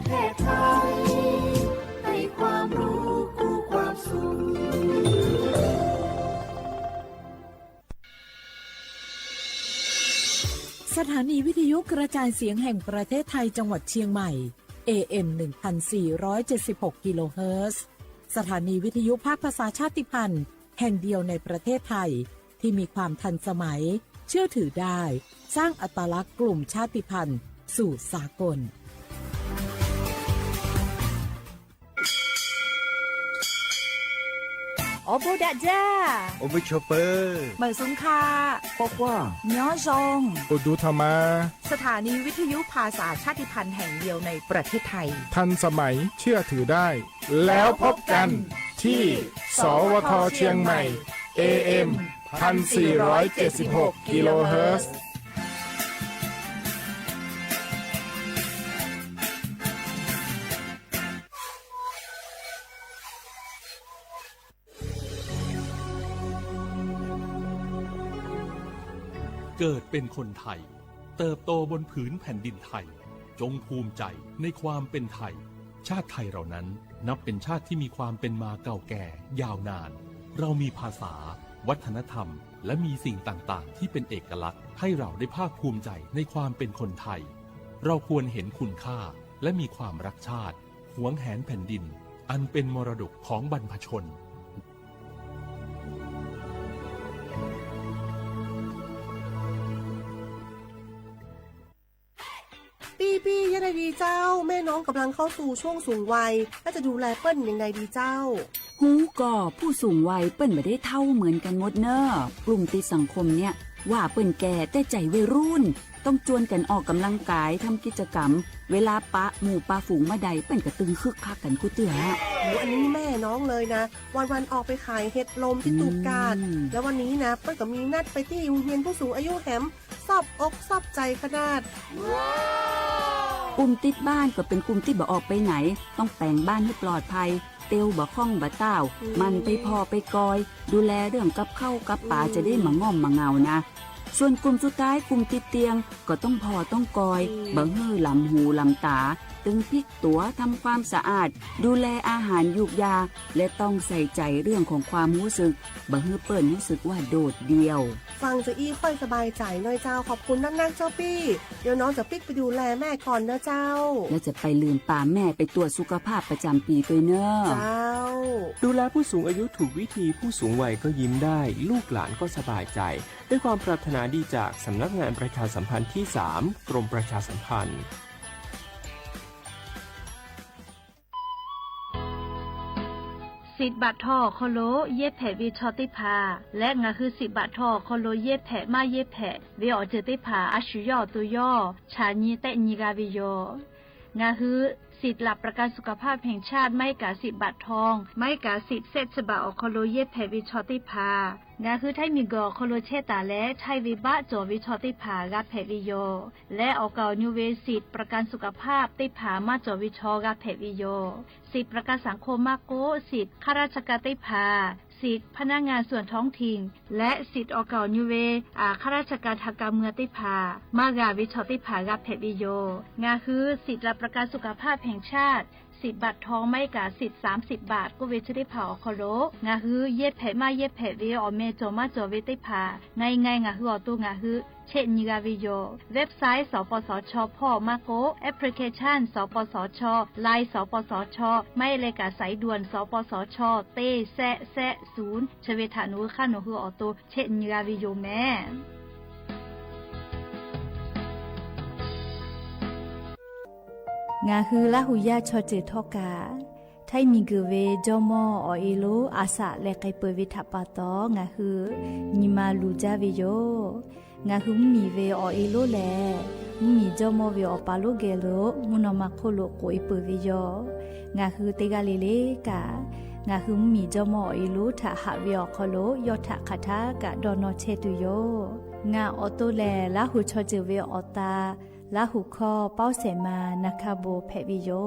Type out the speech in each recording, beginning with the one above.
แพทย์ไทยให้ความรู้คู่ความสุข สถานีวิทยุกระจายเสียงแห่งประเทศไทยจังหวัดเชียงใหม่ เอ เอ็ม หนึ่งพันสี่ร้อยเจ็ดสิบหก กิโลเฮิรตซ์ สถานีวิทยุภาคภาษาชาติพันธุ์แห่งเดียวในประเทศไทย ที่มีความทันสมัย เชื่อถือได้ สร้างอัตลักษณ์กลุ่มชาติพันธุ์สู่สากล Awˬ bon daꞈ jaˇ. Awˬ bon chawˬ peuˬ. Meˬ suhˍ hkaꞈ. K'awꞈ k'oˆ-a. Nyoˉ zon. Uˬ duˬ htaꞈ ma. สถานีวิทยุภาษาชาติพันธุ์แห่งเดียวในประเทศไทย ทันสมัย เชื่อถือได้ แล้วพบกันที่ สวท เชียงใหม่ เอ เอ็ม พันสี่ร้อยเจ็ดสิบหก กิโลเฮิรตซ์ เกิดเป็นคนไทย เติบโตบนผืนแผ่นดินไทย จงภูมิใจในความเป็นไทย ชาติไทยเรานั้นนับเป็นชาติที่มีความเป็นมาเก่าแก่ยาวนาน เรามีภาษา วัฒนธรรม และมีสิ่งต่างๆ ที่เป็นเอกลักษณ์ ให้เราได้ภาคภูมิใจในความเป็นคนไทย เราควรเห็นคุณค่า และมีความรักชาติ หวงแหนแผ่นดิน อันเป็นมรดกของบรรพชน ปี้ๆ ยังไงดีเจ้า แม่น้องกำลังเข้าสู่ช่วงสูงวัย แล้วจะดูแลเปิ้ลยังไงดีเจ้า ฮู้ก่อ ผู้สูงวัยเปิ้นบ่ได้เฒ่าเหมือนกันหมดเน่อ กลุ่มติดสังคมเนี่ย ว่าเปิ้นแก่แต่ใจวัยรุ่น ต้องจวนกันออกกำลังกาย ทำกิจกรรม เวลาปะหมู่ปะฝูงเมื่อใด เปิ้นก็ตึงคึกคักกันกู้เตื้อ โอ้โห อันนี้แม่น้องเลยนะ วันๆ ออกไปขายเห็ดลมที่ตูบกาด อืม แล้ววันนี้นะ เปิ้ลก็มีนัดไปที่โรงเรียนผู้สูงอายุแหม ซอบอกซอบใจขนาด กลุ่มติดบ้านก็เป็นกลุ่มที่บ่ออกไปไหน ต้องแป๋งบ้านให้ปลอดภัย เตียวบ่คล่องบ่ต้าว อืม หมั่นไปผ่อไปกอย ดูแลเรื่องกับข้าวกับป๋า อืม จะได้บ่ง่อมบ่เหงานะ ส่วนกลุ่มสุดท้าย กลุ่มติดเตียง ก็ต้องผ่อต้องกอย อืม บ่หื้อหลำหูหลำต๋า ตึงพลิกตั๋ว ทำความสะอาด ดูแลอาหารยูกยา และต้องใส่ใจเรื่องของความรู้สึก บ่หื้อเปิ้นรู้สึกว่าโดดเดี่ยว ฟังจะอี้ค่อยสบายใจน้อยเจ้า ขอบคุณนักๆ เจ้าปี้ เดี๋ยวน้องจะปิ๊กไปดูแลแม่ก่อนนะเจ้า แล้วจะไปลืมปาแม่ไปตรวจสุขภาพประจำปีตวยเน่อ เจ้า ดูแลผู้สูงอายุถูกวิธี ผู้สูงวัยก็ยิ้มได้ ลูกหลานก็สบายใจ ด้วยความปรารถนาดีจากสำนักงานประชาสัมพันธ์ที่สาม กรมประชาสัมพันธ์ สิทธิ์บัตรทอง awˬ hk'aw lo yehˇ hpehꞈ ve chaw teˇ hpaˍ leh ngaˬ hui สิทธิ์บัตรทอง awˬ hk'aw lo yehˇ hpehꞈ maˇ yehˇ hpehꞈ ve awˬ ceuˬ teˇ hpaˍ a shu yawˇ awˬ to yawˇ chaꞈ nyi tehˆ nyi g'a ve yoˬ. Ngaˬ hui สิทธิ์หลักประกันสุขภาพแห่งชาติ maˇ heˆ kaꞈ สิทธิ์บัตรทอง maˇ heˆ kaꞈ สิทธิ์เศษฉบับ awˬ hk'aw lo yehˇ hpehꞈ ve chaw teˇ hpaˍ, ngaˬ hui htaiˇ miˬguiˬ awˬ hk'aw lo chehˇ taˍ leh htaiˇ ve baˆ cawˬ ve chaw teˇ hpaˍ g'a hpehꞈ ve yoˬ. Leh awˬ kaˍ awˬ nu ve สิทธิ์ประกันสุขภาพ teˇ hpaˍ maˇ cawˬ ve chaw g'a hpehꞈ ve yoˬ. สิทธิ์ประกันสังคม maˇ k'oˆ, สิทธิ์ข้าราชการ teˇ hpaˍ, สิทธิ์พนักงานส่วนท้องถิ่น leh สิทธิ์ awˬ kaˍ awˬ nu ve ข้าราชการทางการเมือง teˇ hpaˍ maˇ g'a ve chaw teˇ hpaˍ g'a hpehꞈ ve yoˬ. Ngaˬ hui สิทธิ์หลักประกันสุขภาพแห่งชาติ สิทธิ์บัตรทอง maˇ heˆ kaꞈ สิทธิ์สามสิบบาท k'oˆ ve chi teˇ hpaˍ awˬ hk'aw lo ngaˬ hui yehˇ hpehꞈ maˇ yehˇ hpehꞈ ve awˬ meh cawˬ maˇ cawˬ ve teˇ hpaˍ ngaˬ ngaˬ ngaˬ hui awˬ to ngaˬ hui chehˆ nyi g'a ve yoˬ. Website สปสช hpawˇ maˇ k'oˆ, application สปสช, Line สปสช maˇ heˆ leh kaꞈ สายด่วน สปสช teˇ sehˆ sehˆ ศูนย์ chi ve htaꞈ nawˬ hui hk'aˇ nawˬ hui awˬ to chehˆ nyi g'a ve yoˬ mehˍ. Ngaˬ hui Laˇ huˍ yaˇ chaw ceuˬ htawˇ kaꞈ, htaiˇ miˬguiˬ ve jawˇmawˇ awˬ e lonˉ a shaꞈ leh k'ai peuˬ ve htaꞈ pa taw, ngaˬ hui nyi ma luˬ jaˇ ve yoˬ. Ngaˬ hui mvuhˇmiˬ ve awˬ e lonˉ lehˬ, mvuhˇmiˬ jawˇmawˇ ve awˬ pa lonˉ geh lo mvuhˇ naw ma hk'oˆ lo k'oꞈ e peuˬ ve yoˬ. Ngaˬ hui teˇ g'aˇ le le kaꞈ, ngaˬ hui mvuhˇmiˬ jawˇmawˇ awˬ e lonˉ htaꞈ haꞈ ve awˬ hk'aw lo yawˇ htaꞈ hk'aˬ htaˇ kaꞈ dawˇ nawˇ chehˇ tuˬ yoˬ. Ngaˬ awˬ to lehˬ, Laˇ huˍ chaw ceuˬ ve awˬ ta, Laˇ huˍ hkawˇ pawˇ shehˍ ma na hkaˇ bon hpehꞈ ve yoˬ.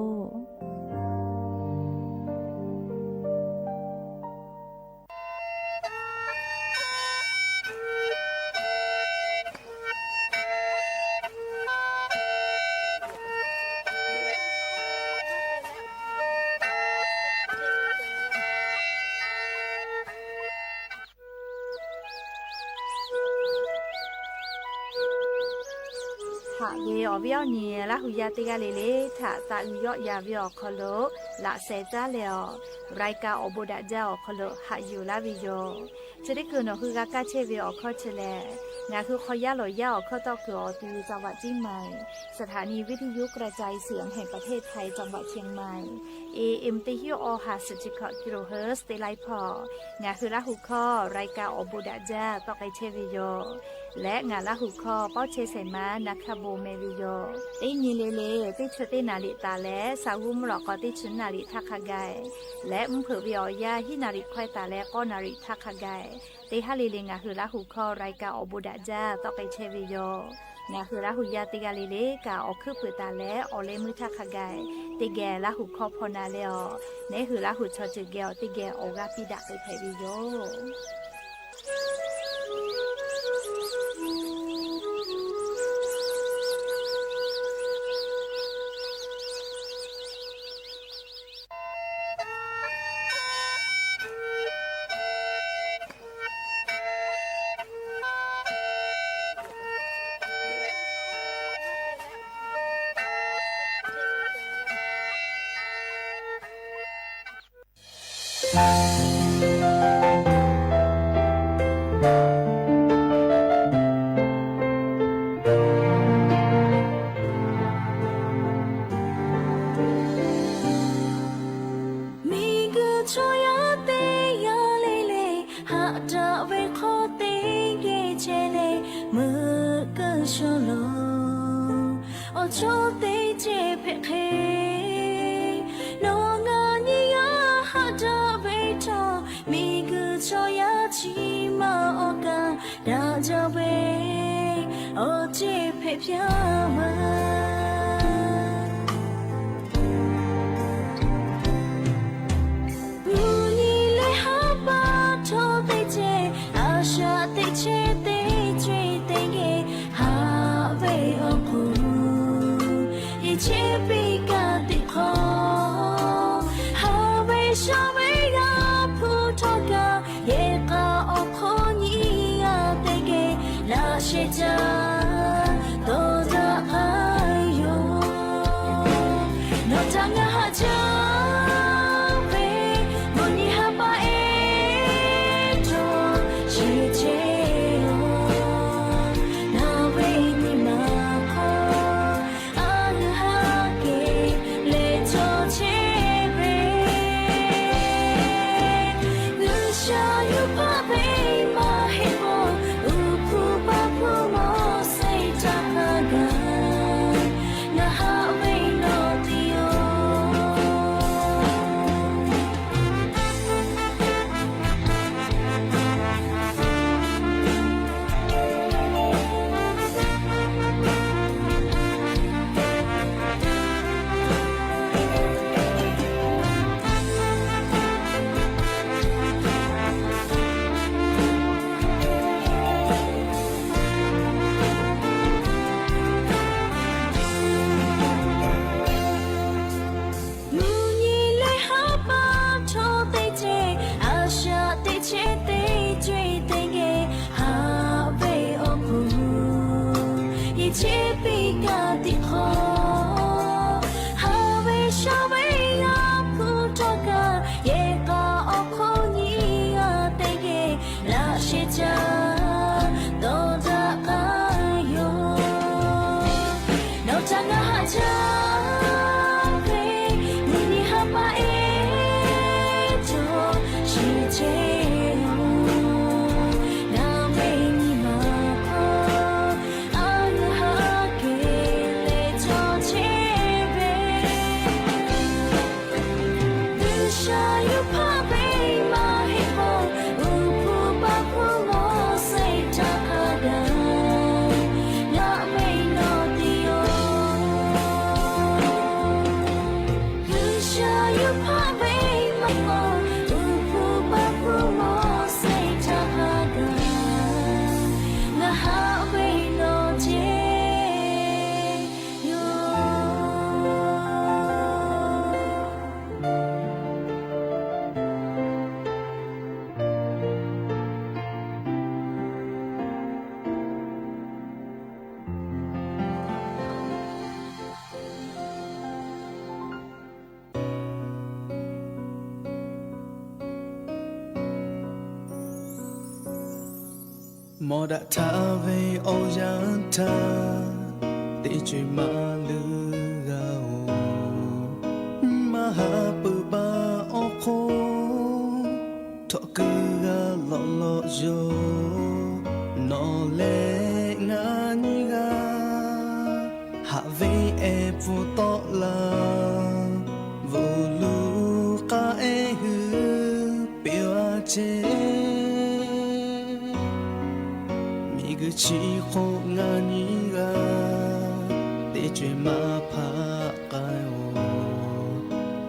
Ve awˬ viˉ awˬ nyi Laˇ huˍ yaˇ teˇ g'aˇ le le htaꞈ taˍ uiˍ yawˆ yan ve awˬ hk'aw lo laꞈ sheh caˉ leh awˬ, รายการ awˬ bon daꞈ jaˇ awˬ hk'aw lo haꞈ yuˬ laˇ ve yoˬ. Chi teˇ hkui nawˬ hui g'a kaˇ chehˇ ve awˬ hkawˇ chi lehˬ, ngaˬ hui hk'aw yaˇ lawˬ yaˇ awˬ hkawˇ tawˆ kuiˬ awˬ tu จังหวัดเชียงใหม่ สถานีวิทยุกระจายเสียงแห่งประเทศไทย จังหวัดเชียงใหม่ เอ เอ็ม teˇ hinˉ awˬ ha suhˍ chi hkawꞈ กิโลเฮิรตซ์ teˇ laiˉ hpawˇ, ngaˬ hui Laˇ huˍ hkawˇ รายการ awˬ bon daꞈ jaˇ tawˆ k'ai chehˇ ve yoˬ. Leh ngaˬ Laˇ huˍ hkawˇ pawˇ chehˇ shehˍ ma na hkaˇ bon meh ve yoˬ. Teˇ nyi le le teˇ chi teˇ naˍ riˍ taˍ leh, Saˍ g'uˇ mvuhˇ lawꞈ k'aw teˇ chi naˍ riˍ htaˇ hk'a gaˬ leh, mvuhˇ hpeuꞈ ve awˬ yanˇ hiˉ naˍ riˍ hkawehˇ taˍ leh k'awˇ naˍ riˍ htaˇ hk'a gaˬ, teˇ haˉ le le ngaˬ hui Laˇ huˍ hkawˇ รายการ awˬ bon daꞈ jaˇ tawˆ k'ai chehˇ ve yoˬ. Ngaˬ hui Laˇ huˍ yaˇ teˇ g'aˇ le le kaꞈ awˬ hkuiˉ puiˍ taˍ leh awˬ leh meuˇ htaˇ hk'a gaˬ, teˇ geh Laˇ huˍ hkawˇ hpaw na leh awˬ, neˉ hui Laˇ huˍ chaw ceuˬ geh awˬ teˇ geh awˬ g'aˇ piˇ daꞈ k'ai hpehꞈ ve yoˬ. Miˬguiˬ chaw yaˇ teˇ g'aˇ le le haꞈ daꞈ ve hk'aw teˇ geh chehˇ leh meuꞈ keu shaw laˬ. Awˬ chawˇ teˇ cehˬ hpehꞈ hk'e, nawˬ ngaˬ nyiˇ g'aˇ haꞈ daꞈ ve htawˇ, miˬguiˬ chaw yaˇ chi ma awˬ kaˍ daꞈ jaˇ ve awˬ cehˬ hpehꞈ piˇ ve. Nyi nyi leh haˉ paˇ htawˇ teˇ cehˬ, a shaꞈ teˇ chehˇ teˇ cehˬ teˇ geh haꞈ ve awˬ hk'oˆ, yehˬ chehˇ piˇ kaꞈ teꞈ hk'aw, haꞈ ve shaˍ ve g'a hpu htawˇ kaꞈ, yehˬ k'a awˬ hk'oˆ nyiˇ g'aˇ teˇ geh laꞈ sheh caˇ dawˬ daꞈ k'ai yoˬ. Nawˬ htaꞈ ngaˬ haꞈ jaˇ ve, mvuhˇ nyi haˉ paˇ ehˉ dawˬ sheˍ chehˇ yoˬ. Nawˬ ve nyi ma hk'aw a g'uiˬ haˉ kehˬ leh cawˬ chehˇ ve Mawˬ daꞈ htaˇ ve awˬ yanˇ htaˇ, teˇ co-eˬ maˇ leuˉ g'a-oˬ. Maˇ haꞈ peuˬ baˬ awˬ hk'oˆ, htawꞈ keu g'a lawꞈ lawꞈ yoˬ. Nawˬ leh ngaˬ nyiˇ g'aˇ haꞈ ve ehˉ pfuhˇ tawˆ la, bvuhꞈ luˬ k'aˉ ehˉ hui piˇ-a ceˇ. Miˬguiˬ chi hk'oˆ ngaˬ nyiˇ g'aˇ teˇ co-eˬ maˇ hpaˆ k'ai-oˬ.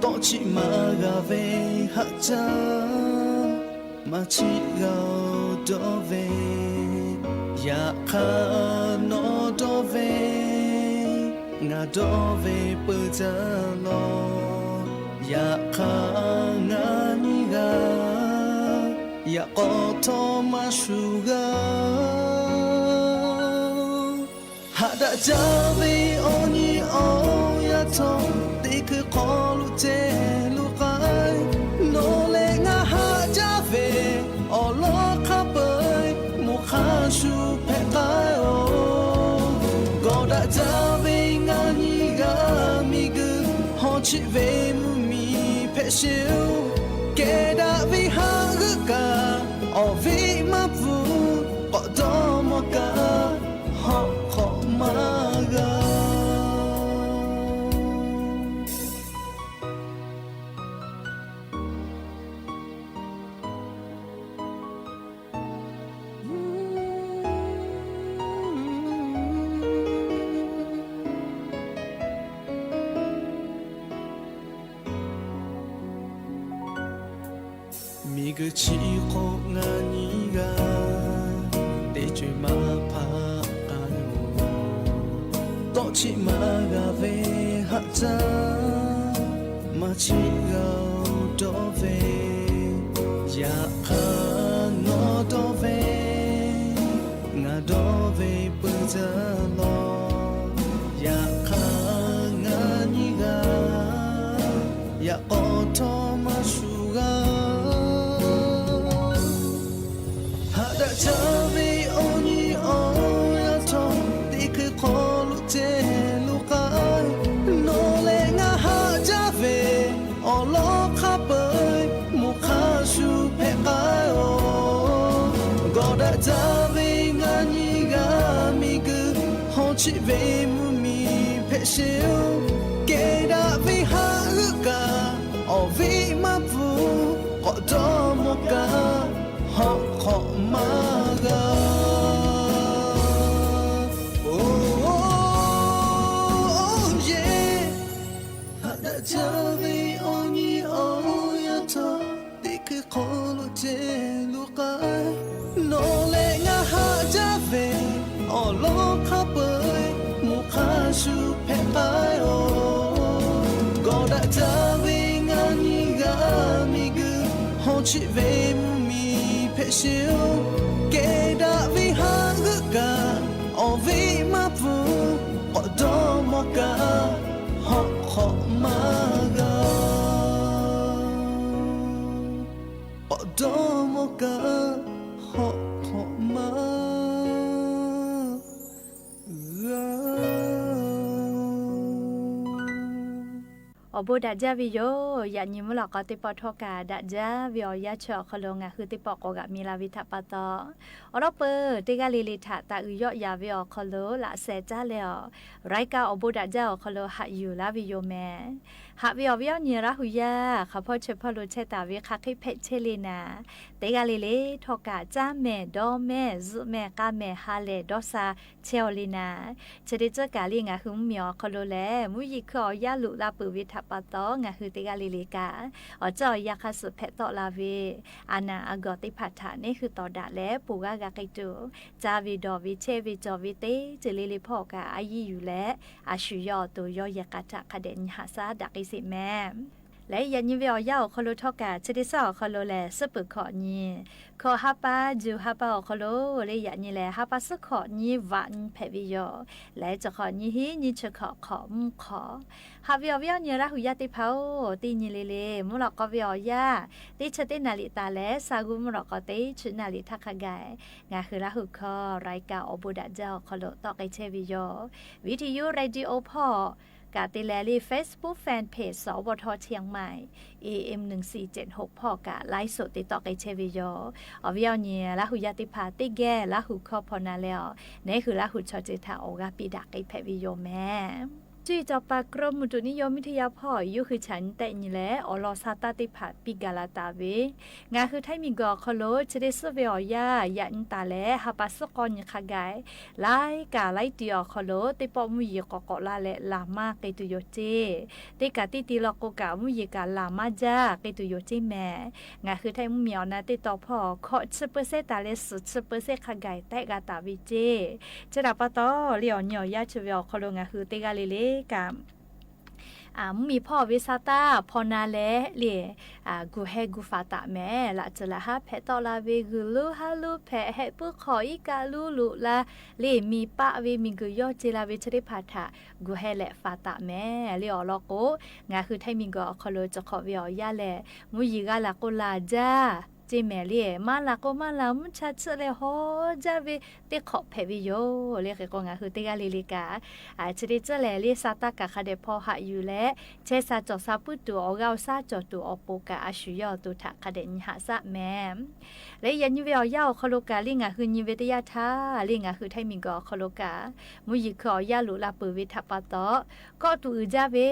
Tawˆ chiˆ maˇ g'a ve haꞈ caˇ, maˇ chiˆ g'a-oˬ dawˇ ve. Yaꞈ hk'aˇ nawˬ dawˇ ve, ngaˬ dawˇ ve peuˬ jaˇ lawˬ. Yaꞈ hk'aˇ ngaˬ nyiˇ g'aˇ yaꞈ k'aw htawˇ maˇ shuˍ g'a. Haꞈ daꞈ jaˇ ve awˬ nyi awˬ yaˇ htawˇ, teˇ hkui hk'aw lo ceh lo k'ai. Nawˬ leh ngaˬ haꞈ jaˇ ve awˬ lawn hk'a peu-eˬ, moˬ hk'a shuˍ hpehꞈ k'ai-oˬ. Gawˬ daꞈ jaˇ ve ngaˬ nyiˇ g'aˇ miˬguiˬ hawˉ chiˆ ve mvuhˇmiˬ hpehꞈ sheˍ-oˬ. Kehˬ daꞈ ve haꞈ g'euˆ kaꞈ awˬ viˉ maˇ pfuhˇ, k'awꞈ dawˇ mawˇ kaꞈ hawˆ hk'awꞈ maˇ g'a. Miˬguiˬ chi hk'oˆ ngaˬ nyiˇ g'aˇ teˇ co-eˬ maˇ hpaˆ k'ai-oˬ. Tawˆ chiˆ maˇ g'a ve haꞈ caˇ, maˇ chiˆ g'a-oˬ dawˇ ve. Yaꞈ hk'aˇ nawˬ dawˇ ve, ngaˬ dawˇ ve peuˬ jaˇ lawˬ. Yaꞈ hk'aˇ ngaˬ nyiˇ g'aˇ yaꞈ k'aw htawˇ maˇ shuˍ g'a. Haꞈ daꞈ jaˇ ve awˬ nyi awˬ yaˇ htawˇ, teˇ hkui hk'aw lo ceh lo k'ai. Nawˬ leh ngaˬ haꞈ jaˇ ve awˬ lawn hk'a peu-eˬ, moˬ hk'a shuˍ hpehꞈ k'ai-oˬ. Gawˬ daꞈ jaˇ ve ngaˬ nyiˇ g'aˇ miˬguiˬ hawˉ chiˆ ve mvuhˇmiˬ hpehꞈ sheˍ-oˬ. Kehˬ daꞈ ve haꞈ g'euˆ kaꞈ awˬ viˉ maˇ pfuhˇ, k'awꞈ dawˇ mawˇ kaꞈ hawˆ hk'awꞈ maˇ g'a. Oˬ, oˬ, oˬ, yeˬ. Haꞈ daꞈ jaˇ ve awˬ nyi awˬ yaˇ htawˇ, teˇ hkui hk'aw lo ceh lo k'ai. Nawˬ leh ngaˬ haꞈ jaˇ ve awˬ lawn hk'a peu-eˬ, moˬ hk'a shuˍ hpehꞈ k'ai-oˬ. Gawˬ daꞈ jaˇ ve ngaˬ nyiˇ g'aˇ miˬguiˬ hawˉ chiˆ ve mvuhˇmiˬ hpehꞈ sheˍ-oˬ. Kehˬ daꞈ ve haꞈ g'euˆ kaꞈ awˬ viˉ maˇ pfuhˇ, k'awꞈ dawˇ mawˇ kaꞈ hawˆ hk'awꞈ maˇ g'a. K'awꞈ dawˇ mawˇ kaꞈ hawˆ hk'awꞈ maˇ g'a. Awˬ bon daꞈ jaˇ ve yoˬ. Yaꞈ nyi mvuhˇ lawꞈ k'aw teˇ pawˆ htawˇ kaꞈ daꞈ jaˇ ve awˬ yanˇ chi awˬ hk'aw lo ngaˬ hui teˇ pawˆ k'awꞈ g'aꞈ mi la ve htaꞈ pa taw, awˬ lawn peuˬ teˇ g'aˇ le le htaꞈ taˍ uiˍ yawˆ yaˍ ve awˬ hk'aw lo laꞈ sheh caˉ leh awˬ, รายการ awˬ bon daꞈ jaˇ awˬ hk'aw lo haꞈ yuˬ laˇ ve yoˬ mehˍ. Haꞈ ve awˬ viˉ awˬ nyi Laˇ hu yaˇ hk'aˬ hpawˇ chi hpawˇ lo chehˇ taˍ ve hk'aˬ hk'e hpehꞈ chehˇ le naˍ, teˇ g'aˇ le le htawˇ kaꞈ caˉ mehˍ, dawˇ mehˍ, zuhꞈ mehˍ, k'a mehˍ, ha lehˬ dawˇ sha chehˇ-aw le naˍ, chi teˇ tcuhˉ kaꞈ le ngaˬ hui mvuhˇmiˬ awˬ hk'aw lo lehˬ, mvuhˇ yeˬ hkui awˬ yanˇ loꞈ la peuˬ ve htaꞈ pa taw, ngaˬ hui teˇ g'aˇ le le kaꞈ awˬ ceuˬ awˬ yanˇ hk'a suhˍ hpehꞈ tawˆ la ve a naˍ a gawˬ teˇ hpaˍ htaꞈ neˇ hui tawˍ daꞈ leh ponˬ g'aˇ g'a k'ai tuˬ, caˇ ve dawˬ ve chehˇ ve cawˬ ve teˇ ceuˬ le le hpawˇ kaꞈ a yiˇ yuˬ leh, a shu yawˇ awˬ to yawˇ yehˬ k'a htaꞈ hk'a dehꞈ nyi haꞈ shaˉ daꞈ k'ai sheˍ mehˍ. Leh yaꞈ nyi ve awˬ yanˇ awˬ hk'aw lo htawˇ kaꞈ chi teˇ suhˉ awˬ hk'aw lo lehˬ, suhˉ peuˬ hkawꞈ nyi, hkawꞈ ha pa juˬ ha pa awˬ hk'aw lo lehˬ, yaꞈ nyi lehˬ ha pa suhˉ hkawꞈ nyi vaꞈ nyi hpehꞈ ve yoˬ. Leh chi hk'awꞈ nyi hiˉ nyi chi hkawꞈ hk'awꞈ mvuhˇ hk'awꞈ. Haꞈ ve awˬ viˉ awˬ nyi Laˇ huˍ yaˇ teˇ hpaˍ-oˬ, teˇ nyi le le mvuhˇ lawꞈ k'aw ve awˬ yanˇ, teˇ chi teˇ naˍ riˍ taˍ leh sa g'uˇ mvuhˇ lawꞈ k'aw teˇ chi naˍ riˍ htaˇ hk'a gaˬ, ngaˬ hui Laˇ huˍ hkawˇ รายการ awˬ bon daꞈ jaˇ awˬ hk'aw lo tawˆ k'ai chehˇ ve yoˬ. Video radio hpawˇ kaꞈ te leh le Facebook fan page สวท เชียงใหม่ A M หนึ่งสี่เจ็ดหก hpawˇ kaꞈ ไลฟ์สด te tawˆ k'ai chehˇ ve yoˬ. Awˬ viˉ awˬ nyi Laˇ huˍ yaˇ teˇ hpaˍ teˇ geh Laˇ huˍ hkawˇ hpaw na leh awˬ, neˉ hui Laˇ huˍ chaw ceuˬ htaꞈ awˬ g'aˇ piˇ daꞈ k'ai hpehꞈ ve yoˬ mehˍ. Cuˇ yiˍ cawˬ paˍ กรมอุตุนิยมวิทยา hpawˇ yawˇ hui chaꞈ nyi tehˆ nyi leh awˬ lawn sa taˇ teˇ hpaˍ piˇ gaˬ la taˍ ve, ngaˬ hui Htaiˇ miˬguiˬ awˬ hk'aw lo chi teˇ suhˉ ve awˬ yanˇ yaꞈ nyi taˍ leh ha pa suhˉ k'awˇ nyi hk'a gaˬ, laiˉ kaꞈ laiˉ ti awˬ hk'aw lo teˇ pawˆ mvuhˇ yeˬ k'awꞈ k'awꞈ la leh laˬ maˇ k'ai tuˬ yoˬ ceˇ. Teˇ kaꞈ teˇ ti law k'o kaꞈ mvuhˇ yeˬ kaꞈ laˬ maˇ jaˇ k'ai tuˬ yoˬ ceˇ mehˍ. Ngaˬ hui Htaiˇ mvuhˇmiˬ awˬ na teˇ taw hpawˇ hkawꞈ chi เปอร์เซ็นต์ taˍ leh suhˍ chi เปอร์เซ็นต์ hk'a gaˬ tehˆ g'a taˍ ve ceˇ. Chi htaꞈ pa taw le awˬ nyi awˬ yanˇ chi ve awˬ hk'aw lo ngaˬ hui teˇ g'aˇ le le kaꞈ mvuhˇmiˬ hpawˇ ve sa taˇ hpaw na leh le, gu heh gu faˍ taˍ mehˍ. Laꞈ tcuhˍ laꞈ haˉ hpehꞈ tawˆ la ve, g'uiˬ luˇ haˉ luˇ hpehꞈ, heh puiˉ hk'awꞈ iˉ kaˆ luˉ loꞈ la le, miˬ paˆ ve miˬguiˬ yawˇ ce la ve chi teˇ hpaˍ htaꞈ gu heh leh faˍ taˍ mehˍ. Le awˬ lawn k'o, ngaˬ hui Htaiˇ miˬguiˬ awˬ hk'aw lo chi hk'awꞈ ve awˬ yanˇ lehˬ, mvuhˇ yeˬ g'a laˬ k'o laˬ jaˇ ceˇ mehˍ le, maˇ laˬ k'o maˇ laˬ, mvuhˇ cha chiˆ leh haw jaˇ ve teˇ hk'awꞈ hpehꞈ ve yoˬ. Le hk'e k'o ngaˬ hui teˇ g'aˇ le le kaꞈ, chi teˇ ceuˬ lehˬ le sa taˇ kaꞈ hk'a dehꞈ hpaw haꞈ yuˬ leh, chehˇ sha cawˬ sha puiˉ tuˬ, awˬ g'aˇ awˬ shaˉ cawˬ tuˬ awˬ pon kaꞈ a shu yawˇ awˬ to htaꞈ hk'a dehꞈ nyi haꞈ shaˆ mehˍ. Leh yaꞈ nyi ve awˬ yanˇ awˬ hk'aw lo kaꞈ le ngaˬ hui nyi ve teˇ yanˇ htaˇ le ngaˬ hui Htaiˇ miˬguiˬ awˬ hk'aw lo kaꞈ, mvuhˇ yeˬ hkui awˬ yanˇ loꞈ la peuˬ ve htaꞈ pa taw, kawˆ tuˬ uiˍ jaˇ ve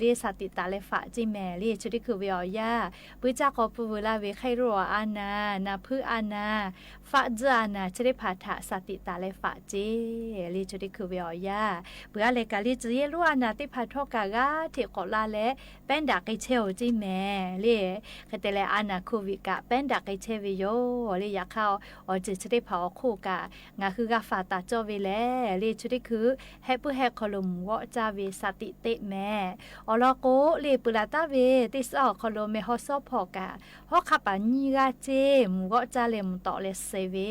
le sa tiꞈ taˍ leh faꞈ ceˇ mehˍ. Le chi teˇ hkui ve awˬ yanˇ, puiˇ caˇ k'aw pui veuˬ laˇ ve ไข้หวัด a naˍ, naˍ hpuiˇ a naˍ, faˆ tzuhˇ a naˍ chi teˇ hpaˍ htaꞈ sa tiꞈ taˍ leh faꞈ ceˇ. Le chi teˇ hkui ve awˬ yanˇ, peuˬ a lehˬ kaꞈ le tcuh yehˇ lonˉ a naˍ teˇ hpaˍ htawˇ kaꞈ g'aˇ hteꞈ k'awꞈ la leh pehˉ daꞈ k'ai chehˇ-oˬ ceˇ mehˍ. Le hk'e te leh a naˍ โควิด kaꞈ pehˉ daꞈ k'ai chehˇ ve yoˬ. Le yaꞈ hk'aˇ awˬ ceuˬ chi teˇ hpaˍ awˬ hk'oˆ kaꞈ ngaˬ hui g'a faˍ taˍ cawˇ ve lehˬ, le chi teˇ hkui heh puiˉ heh hk'aw lo mvuhˇ g'awˆ caˇ ve sa tiꞈ teˆ mehˍ. Awˬ lawn k'o le peuˬ laˬ taˍ ve teˇ suhˉ awˬ hk'aw lo meh haw shawˉ hpawˇ kaꞈ hawˉ hk'aˆ paˍ nyiˇ g'aˇ ceˇ mvuhˇ g'awˆ caˇ leh mvuhˇ tawꞈ leh suh ve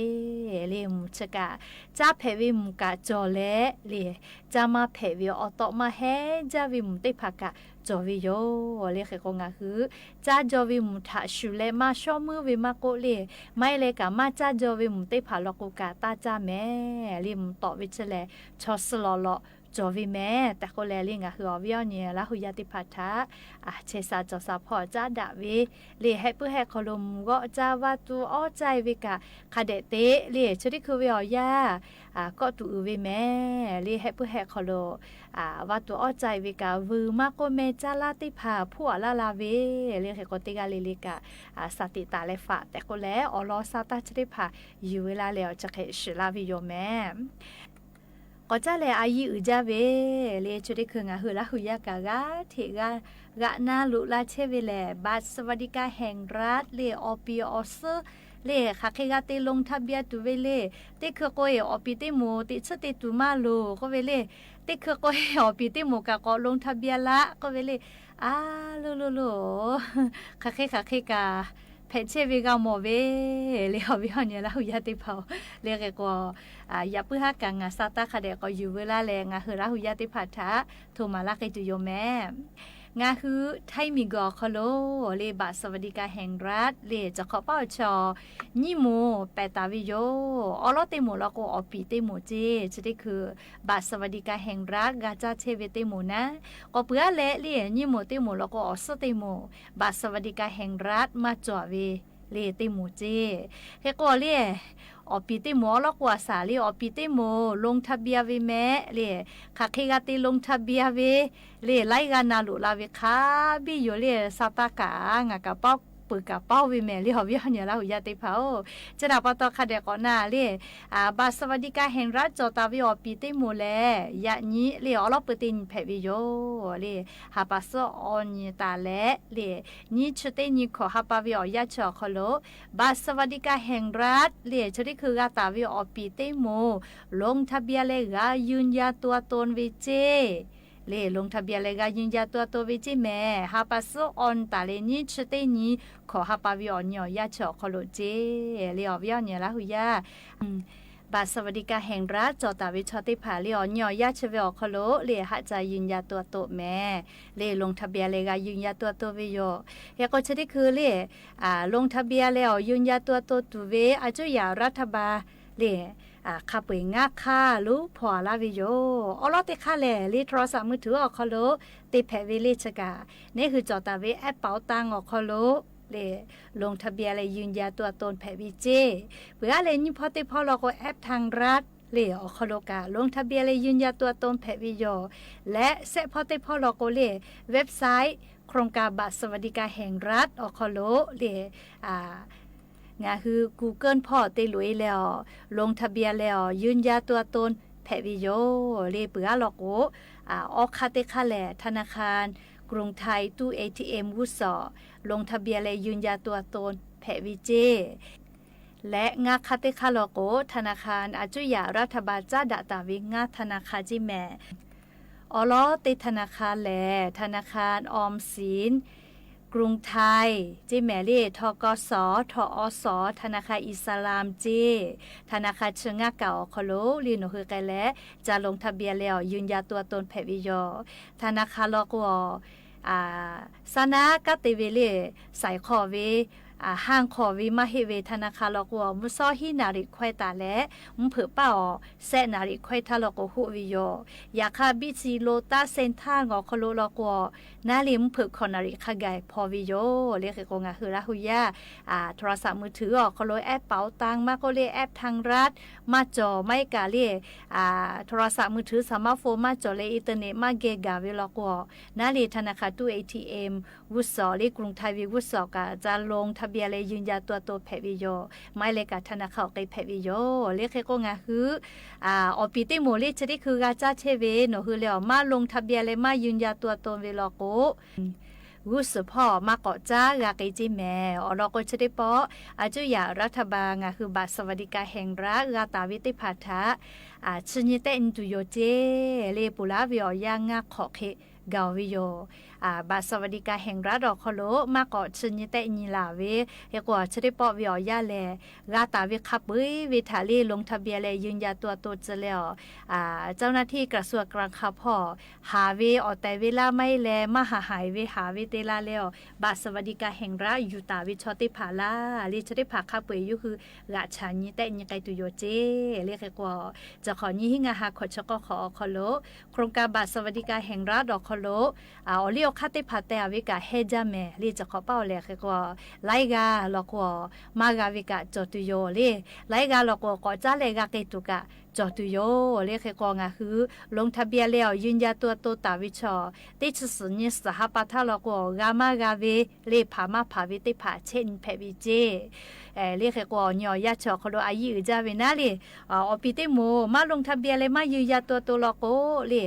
le, mvuhˇ chi kaꞈ caˇ hpehꞈ ve mvuhˇ kaꞈ cawˬ leh le, caˇ maˇ hpehꞈ ve awˬ tawꞈ maˇ heˉ jaˇ ve mvuhˇ teˇ hpaˍ kaꞈ cawˬ ve yoˬ. Le hk'e k'o ngaˬ hui caˇ jaw ve mvuhˇ htaꞈ shuˍ leh maˇ shawˉ meuˇ ve maˇ k'oˆ le, maˇ heˆ leh kaꞈ maˇ caˇ jaw ve mvuhˇ teˇ hpaˍ law k'o kaꞈ taˇ caˇ mehˍ. Le mvuhˇ tawꞈ ve chi lehˬ chaw suh lawˬ lawꞈ cawˬ ve mehˍ tehꞈ k'oˆ leh le ngaˬ hui awˬ viˉ awˬ nyi Laˇ huˍ yaˇ teˇ hpaˍ htaꞈ chehˇ sha cawˬ sha hpawˇ caˉ daꞈ ve le heh puiˉ heh hk'aw lo mvuhˇ g'awˆ caˇ vaˇ tuˬ awˉ caˇ ve kaꞈ hk'a dehꞈ te le chi teˇ hkui ve awˬ yanˇ kawˆ tuˬ uiˍ ve mehˍ. Le heh puiˉ heh hk'aw lo vaˇ tuˬ awˉ caˇ ve kaꞈ vuiˬ maˇ k'oˆ meh caˇ laˇ teˇ hpaˍ hpuˉ aꞈ laˇ la ve le hk'e k'o teˇ g'aˇ le le kaꞈ sa tiꞈ taˍ leh faꞈ tehꞈ k'oˆ leh awˬ lawn sa taˇ chi teˇ hpaˍ yuˬ ve laˇ leh awˬ chi hk'e shiˍ laˇ ve yoˬ mehˍ. K'awꞈ caˇ leh a yiˇ uiˍ jaˇ ve le chi teˇ hkui ngaˬ hui Laˇ huˍ yaˇ kaꞈ g'aˇ hteꞈ g'aˇ g'aꞈ na loꞈ la chehˇ ve lehˬ บัตรสวัสดิการแห่งรัฐ le awˬ piˍ awˬ suhˉ le hk'aˬ hk'e g'a te ลงทะเบียน tuˬ ve le. Teˇ hkui k'o e awˬ piˍ teˇ moˍ teꞈ chiˉ te tuˬ maˇ loˍ k'oˆ ve le. Teˇ hkui k'o e awˬ piˍ teˇ moˍ kaꞈ k'awꞈ ลงทะเบียน laˇ k'oˆ ve le. A lo lo lo, hk'aˬ hk'e hk'aˬ hk'e kaꞈ hpehꞈ chehˇ ve g'a mawˬ ve le awˬ viˉ awˬ nyi Laˇ huˍ yaˇ teˇ hpaˍ-oˬ. Le hk'e k'o yaꞈ puiˉ haˉ kaꞈ ngaˬ sa taˇ hk'a dehꞈ k'awꞈ yuˬ veu laˇ leh ngaˬ hui Laˇ huˍ yaˇ teˇ hpaˍ htaꞈ hto maˍ laˇ k'ai tuˬ yoˬ mehˍ. Ngaˬ hui Htaiˇ miˬguiˬ awˬ hk'aw lo le บัตรสวัสดิการแห่งรัฐ le cawˬ hk'awꞈ paˉ awˬ chaw nyiˇ moˍ pehˬ taˍ ve yoˬ. Awˉ lawˉ teˇ moˍ law k'o awˬ piˍ teˇ moˍ ceˇ chi teˇ hkui บัตรสวัสดิการแห่งรัฐ g'a caˇ chehˇ ve teˇ moˍ naˉ. K'awꞈ peuˬ aˉ leh le nyiˇ moˍ teˇ moˍ law k'o awˬ suhˉ teˇ moˍ บัตรสวัสดิการแห่งรัฐ maˇ cawˬ ve le teˇ moˍ ceˇ. Hk'e k'o le awˬ piˍ teˇ moˍ awˉ lawˉ k'o a shaˍ le awˬ piˍ teˇ moˍ ลงทะเบียน ve mehˍ le. Hk'aˬ hk'e g'a te ลงทะเบียน ve le laiˉ g'aˇ na loꞈ la ve hk'a biˇ yoˬ le. Sa taˇ kaꞈ ngaˬ kaꞈ paoˇ peuˬ kaꞈ paoˇ ve mehˍ le awˬ viˉ awˬ nyi Laˇ huˍ yaˇ teˇ hpaˍ-oˬ. Chi htaꞈ pa taw hk'a dehꞈ k'awꞈ na le บัตรสวัสดิการแห่งรัฐ cawˬ taˍ ve awˬ piˍ teˇ moˍ lehˬ yaꞈ nyi le awˉ lawˉ peu teˇ nyi hpehꞈ ve yoˬ le. Ha pa suhˉ awˬ nyi taˍ leh le nyiˇ chi teˇ nyi hkawꞈ ha pa ve awˬ yanˇ chi awˬ hk'aw lo บัตรสวัสดิการแห่งรัฐ le chi teˇ hkui g'a taˍ ve awˬ piˍ teˇ moˍ ลงทะเบียน leh g'a ยืนยันตัวตน ve ceˇ le ลงทะเบียน leh g'a ยืนยันตัวตน ve ceˇ mehˍ. Ha pa suhˉ awˬ nyi taˍ leh nyiˇ chi teˇ nyi hkawꞈ ha pa ve awˬ nyi awˬ yanˇ chi awˬ hk'aw lo ceˇ. Le awˬ viˉ awˬ nyi laˇ hui yaˇ, บัตรสวัสดิการแห่งรัฐ cawˬ taˍ ve chaw teˇ hpaˍ le awˬ nyi awˬ yanˇ chi ve awˬ hk'aw lo le haꞈ ca ยืนยันตัวตน mehˍ. Le ลงทะเบียน leh g'a ยืนยันตัวตน ve yoˬ. Hk'e k'o chi teˇ hkui le ลงทะเบียน leh awˬ ยืนยันตัวตน tuˬ ve a cuˇ yaꞈ รัฐบาล le hk'a peu-eˬ ngaˇ hk'aˇ lo hpaw laˇ ve yoˬ. Awˉ lawˉ teˇ hk'aˇ lehˬ le โทรศัพท์มือถือ awˬ hk'aw lo te hpehꞈ ve le chi kaꞈ, neˇ hui cawˬ taˍ ve แอปเป๋าตัง awˬ hk'aw lo le ลงทะเบียน leh ยืนยันตัวตน hpehꞈ ve ceˇ. Peuˬ aˉ leh nyiˇ hpawˇ teˇ hpawˇ law k'o แอปธนาคาร le awˬ hk'aw lo kaꞈ ลงทะเบียน leh ยืนยันตัวตน hpehꞈ ve yoˬ. Leh shehˆ hpawˇ teˇ hpawˇ law k'o le website โครงการบัตรสวัสดิการแห่งรัฐ awˬ hk'aw lo le ngaˬ hui กูเกิล hpawˇ te loꞈ-e leh awˬ ลงทะเบียน leh awˬ ยืนยันตัวตน hpehꞈ ve yoˬ. Le peuˬ aˉ law k'o, awˉ hk'aˇ teˇ hk'aˇ lehˬ ธนาคารกรุงไทย ตู้ เอทีเอ็ม g'uˇ suhˍ ลงทะเบียน leh ยืนยันตัวตน hpehꞈ ve ceˇ. Leh ngaˇ hk'aˇ teˇ hk'aˇ law k'o ธนาคาร a cuˇ yaꞈ รัฐบาล caˉ daꞈ taˍ ve ngaˇ ธนาคาร ceˇ mehˍ. Awˉ lawˉ teˇ ธนาคาร lehˬ ธนาคารออมสิน กรุงไทย ceˇ mehˍ le ทกส ทอส ธนาคารอิสลาม ceˇ ธนาคาร chi ngaˇ kaꞈ awˬ hk'aw lo le nawˬ hui k'ai leh ca ลงทะเบียน leh awˬ ยืนยันตัวตน hpehꞈ ve yoˬ. ธนาคาร law k'o, saˉ naˉ kanˉ te ve le, saiˍ hk'aw ve, haˇ hk'aw ve maˇ heˆ ve ธนาคาร law k'o, mvuhˇ shawˉ hiˉ naˍ riˍ hkawehˇ taˍ leh, mvuhˇ hpeuꞈ paˇ awˬ shehˆ naˍ riˍ hkawehˇ htaˇ law k'o hoˆ ve yoˬ. Yaꞈ hk'aˇ, Big C, Lotus Center awˬ hk'aw lo law k'o, naˉ le mvuhˇ hpeuꞈ hkawꞈ naˍ riˍ hk'a gaˬ hpaw ve yoˬ. Le hk'e k'o ngaˬ hui laˇ hui yaˇ โทรศัพท์มือถือ awˬ hk'aw lo แอปเป๋าตัง maˇ k'oˆ le แอปธนาคาร maˇ cawˬ maˇ heˆ kaꞈ le โทรศัพท์มือถือ สมาร์ทโฟน maˇ cawˬ leh internet maˇ geh gaˬ ve law k'o, naˉ le ธนาคาร ตู้ เอทีเอ็ม g'uˇ suhˍ le กรุงไทย ve g'uˇ suhˍ kaꞈ ca ลงทะเบียน leh ยืนยันตัวตน hpehꞈ ve yoˬ. Maˇ heˆ leh kaꞈ ธนาคาร awˬ k'e hpehꞈ ve yoˬ. Le hk'e k'o ngaˬ hui awˬ piˍ teˇ moˍ le chi teˇ hkui g'a caˇ chehˇ ve nawˬ hui leh awˬ maˇ ลงทะเบียน leh maˇ ยืนยันตัวตน ve law k'o, g'uˇ suhˍ hpawˇ maˇ k'awꞈ caˉ g'a k'e ceˇ mehˍ. Awˬ lawn k'o chi teˇ pawˆ a cuˇ yaꞈ รัฐบาล ngaˬ hui บัตรสวัสดิการแห่งรัฐ g'a taˍ ve teˇ hpaˍ htaꞈ chi nyi tehˆ nyi tuˬ yoˬ ceˇ. Le ponˬ laˇ ve awˬ yanˇ ngaˇ hk'awꞈ hk'e gaˬ-oˬ ve yoˬ. บัตรสวัสดิการแห่งรัฐ awˬ hk'aw lo maˇ k'awꞈ chi nyi tehˆ nyi laˬ ve, hk'e k'o chi teˇ pawˆ ve awˬ yanˇ lehˬ, g'a taˍ ve hk'a peu-eˬ ve htaꞈ le ลงทะเบียน leh ยืนยันตัวตน tcuh leh awˬ เจ้าหน้าที่กระทรวงการคลัง hpawˇ haˍ ve awˬ tehˬ ve laˇ maˇ heˆ leh maˇ haˍ haiˬ ve haˍ ve te la leh awˬ บัตรสวัสดิการแห่งรัฐ yuˬ taˍ ve chaw teˇ hpaˍ laˇ le chi teˇ hpaˍ hk'a peu-eˬ yawˇ hui g'aꞈ chaꞈ nyi tehˆ nyi k'ai tuˬ yoˬ ceˇ. Le hk'e k'o, chi hk'awꞈ nyi hiˉ ngaˇ ha hkawꞈ chi k'awˇ hk'awꞈ awˬ hk'aw lo โครงการบัตรสวัสดิการแห่งรัฐ awˬ hk'aw lo awˬ liˇ awˬ hk'aˇ teˇ hpaˍ teh-a ve kaꞈ heh jaˇ mehˍ le chi hk'awꞈ paˇ awˬ lehˬ hk'e k'o, laiˉ g'aˇ law k'o, maˇ g'a ve kaꞈ cawˬ tuˬ yoˬ le. Laiˉ g'aˇ law k'o k'awꞈ caˉ leh g'a k'ai tuˬ kaꞈ cawˬ tuˬ yoˬ le. Hk'e k'o ngaˬ hui ลงทะเบียน leh awˬ ยืนยันตัวตน taˍ ve chaw, teˇ chi suhˍ nyi suhˍ ha pa htaˇ law k'o, g'a maˇ g'a ve le hpaˍ maˇ hpaˍ ve teˇ hpaˍ chehˇ nyi hpehꞈ ve ceˇ. Le hk'e k'o awˬ nyi awˬ yanˇ chi awˬ hk'aw lo a yiˇ uiˍ jaˇ ve naˉ le, awˬ piˍ teˇ moˍ maˇ ลงทะเบียน leh maˇ ยืนยันตัวตน law k'o le,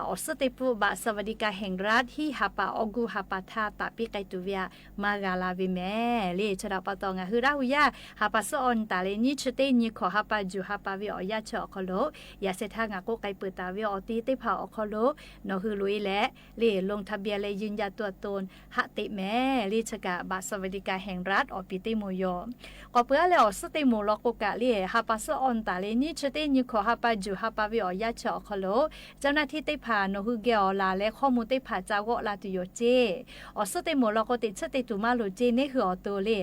awˬ suhˉ teˇ pawˆ บัตรสวัสดิการแห่งรัฐ hiˉ ha pa awˬ guˇ ha pa htaˇ taˍ piˇ k'ai tuˬ ve htaꞈ maˇ g'a la ve mehˍ le. Chi htaꞈ pa taw ngaˬ hui laˇ hui yaˇ ha pa suhˉ awˬ nyi taˍ leh nyiˇ chi teˇ nyi hkawꞈ ha pa juˬ ha pa ve awˬ yanˇ chi awˬ hk'aw lo, yaꞈ sheh htaˇ ngaˬ k'oˆ k'ai peuˬ taˍ ve awˬ ti teˇ hpaˍ awˬ hk'aw lo nawˬ hui loꞈ-e leh le ลงทะเบียน leh ยืนยันตัวตน haˆ teꞈ mehˍ le. Chi kaꞈ บัตรสวัสดิการแห่งรัฐ awˬ piˍ teˇ moˍ yoˬ. K'awꞈ peuˬ aˉ leh awˬ suhˉ teˇ moˍ law k'o kaꞈ le ha pa suhˉ awˬ nyi taˍ leh nyiˇ chi teˇ nyi hkawꞈ ha pa juˬ ha pa ve awˬ yanˇ chi awˬ hk'aw lo, เจ้าหน้าที่ teˇ hpaˍ nawˬ hui geh awˬ laˬ leh hkawˇ mvuh teˇ hpaˍ ca g'awˆ la tuˬ yoˬ ceˇ. Awˬ suhˉ teˇ moˍ law k'o teꞈ chiˉ te tuˬ maˇ loˍ ceˇ. Neˇ hui awˬ to le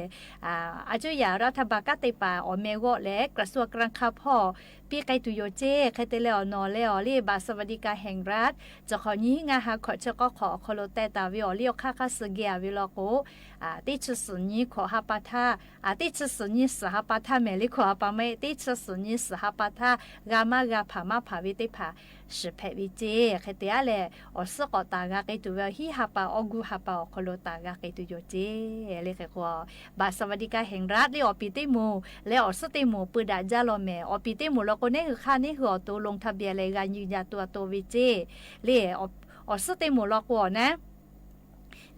a cuˇ yaꞈ รัฐบาล kanˉ te paˍ awˬ meh g'awˆ leh กระทรวงการคลัง hpawˇ piˇ k'ai tuˬ yoˬ ceˇ. Hk'e te leh awˬ nawˬ leh awˬ le บัตรสวัสดิการแห่งรัฐ chi hk'awꞈ nyi hiˉ ngaˇ ha hkawꞈ chi k'awˇ hk'awꞈ awˬ hk'aw lo teh taˍ ve awˬ liˇ awˬ hk'aˇ hk'aˇ suh geh-a ve law k'o, teˇ chi suhˍ nyi hkawꞈ ha pa htaˇ, teˇ chi suhˍ nyi suhˍ ha pa htaˇ mehˍ le hkawꞈ ha pa maˇ heˆ, teˇ chi suhˍ nyi suhˍ ha pa htaˇ g'a maˇ g'a hpaˍ maˇ hpaˍ ve teˇ hpaˍ shiˍ hpehꞈ ve ceˇ. Hk'e te aˉ leh awˬ suhˉ k'awꞈ taˍ g'a k'ai tuˬ ve hiˉ ha pa awˬ guˇ ha pa awˬ hk'aw lo taˍ g'a k'ai tuˬ yoˬ ceˇ. Le hk'e k'o, บัตรสวัสดิการแห่งรัฐ le awˬ piˍ teˇ moˍ leh awˬ suhˉ teˇ moˍ peu daꞈ jaˇ law mehˍ. Awˬ piˍ teˇ moˍ law k'o neˇ hui hk'aˇ neˇ hui awˬ to ลงทะเบียน leh g'a ยืนยันตัวตน ve ceˇ. Le awˬ suhˉ teˇ moˍ law k'o awˬ naˉ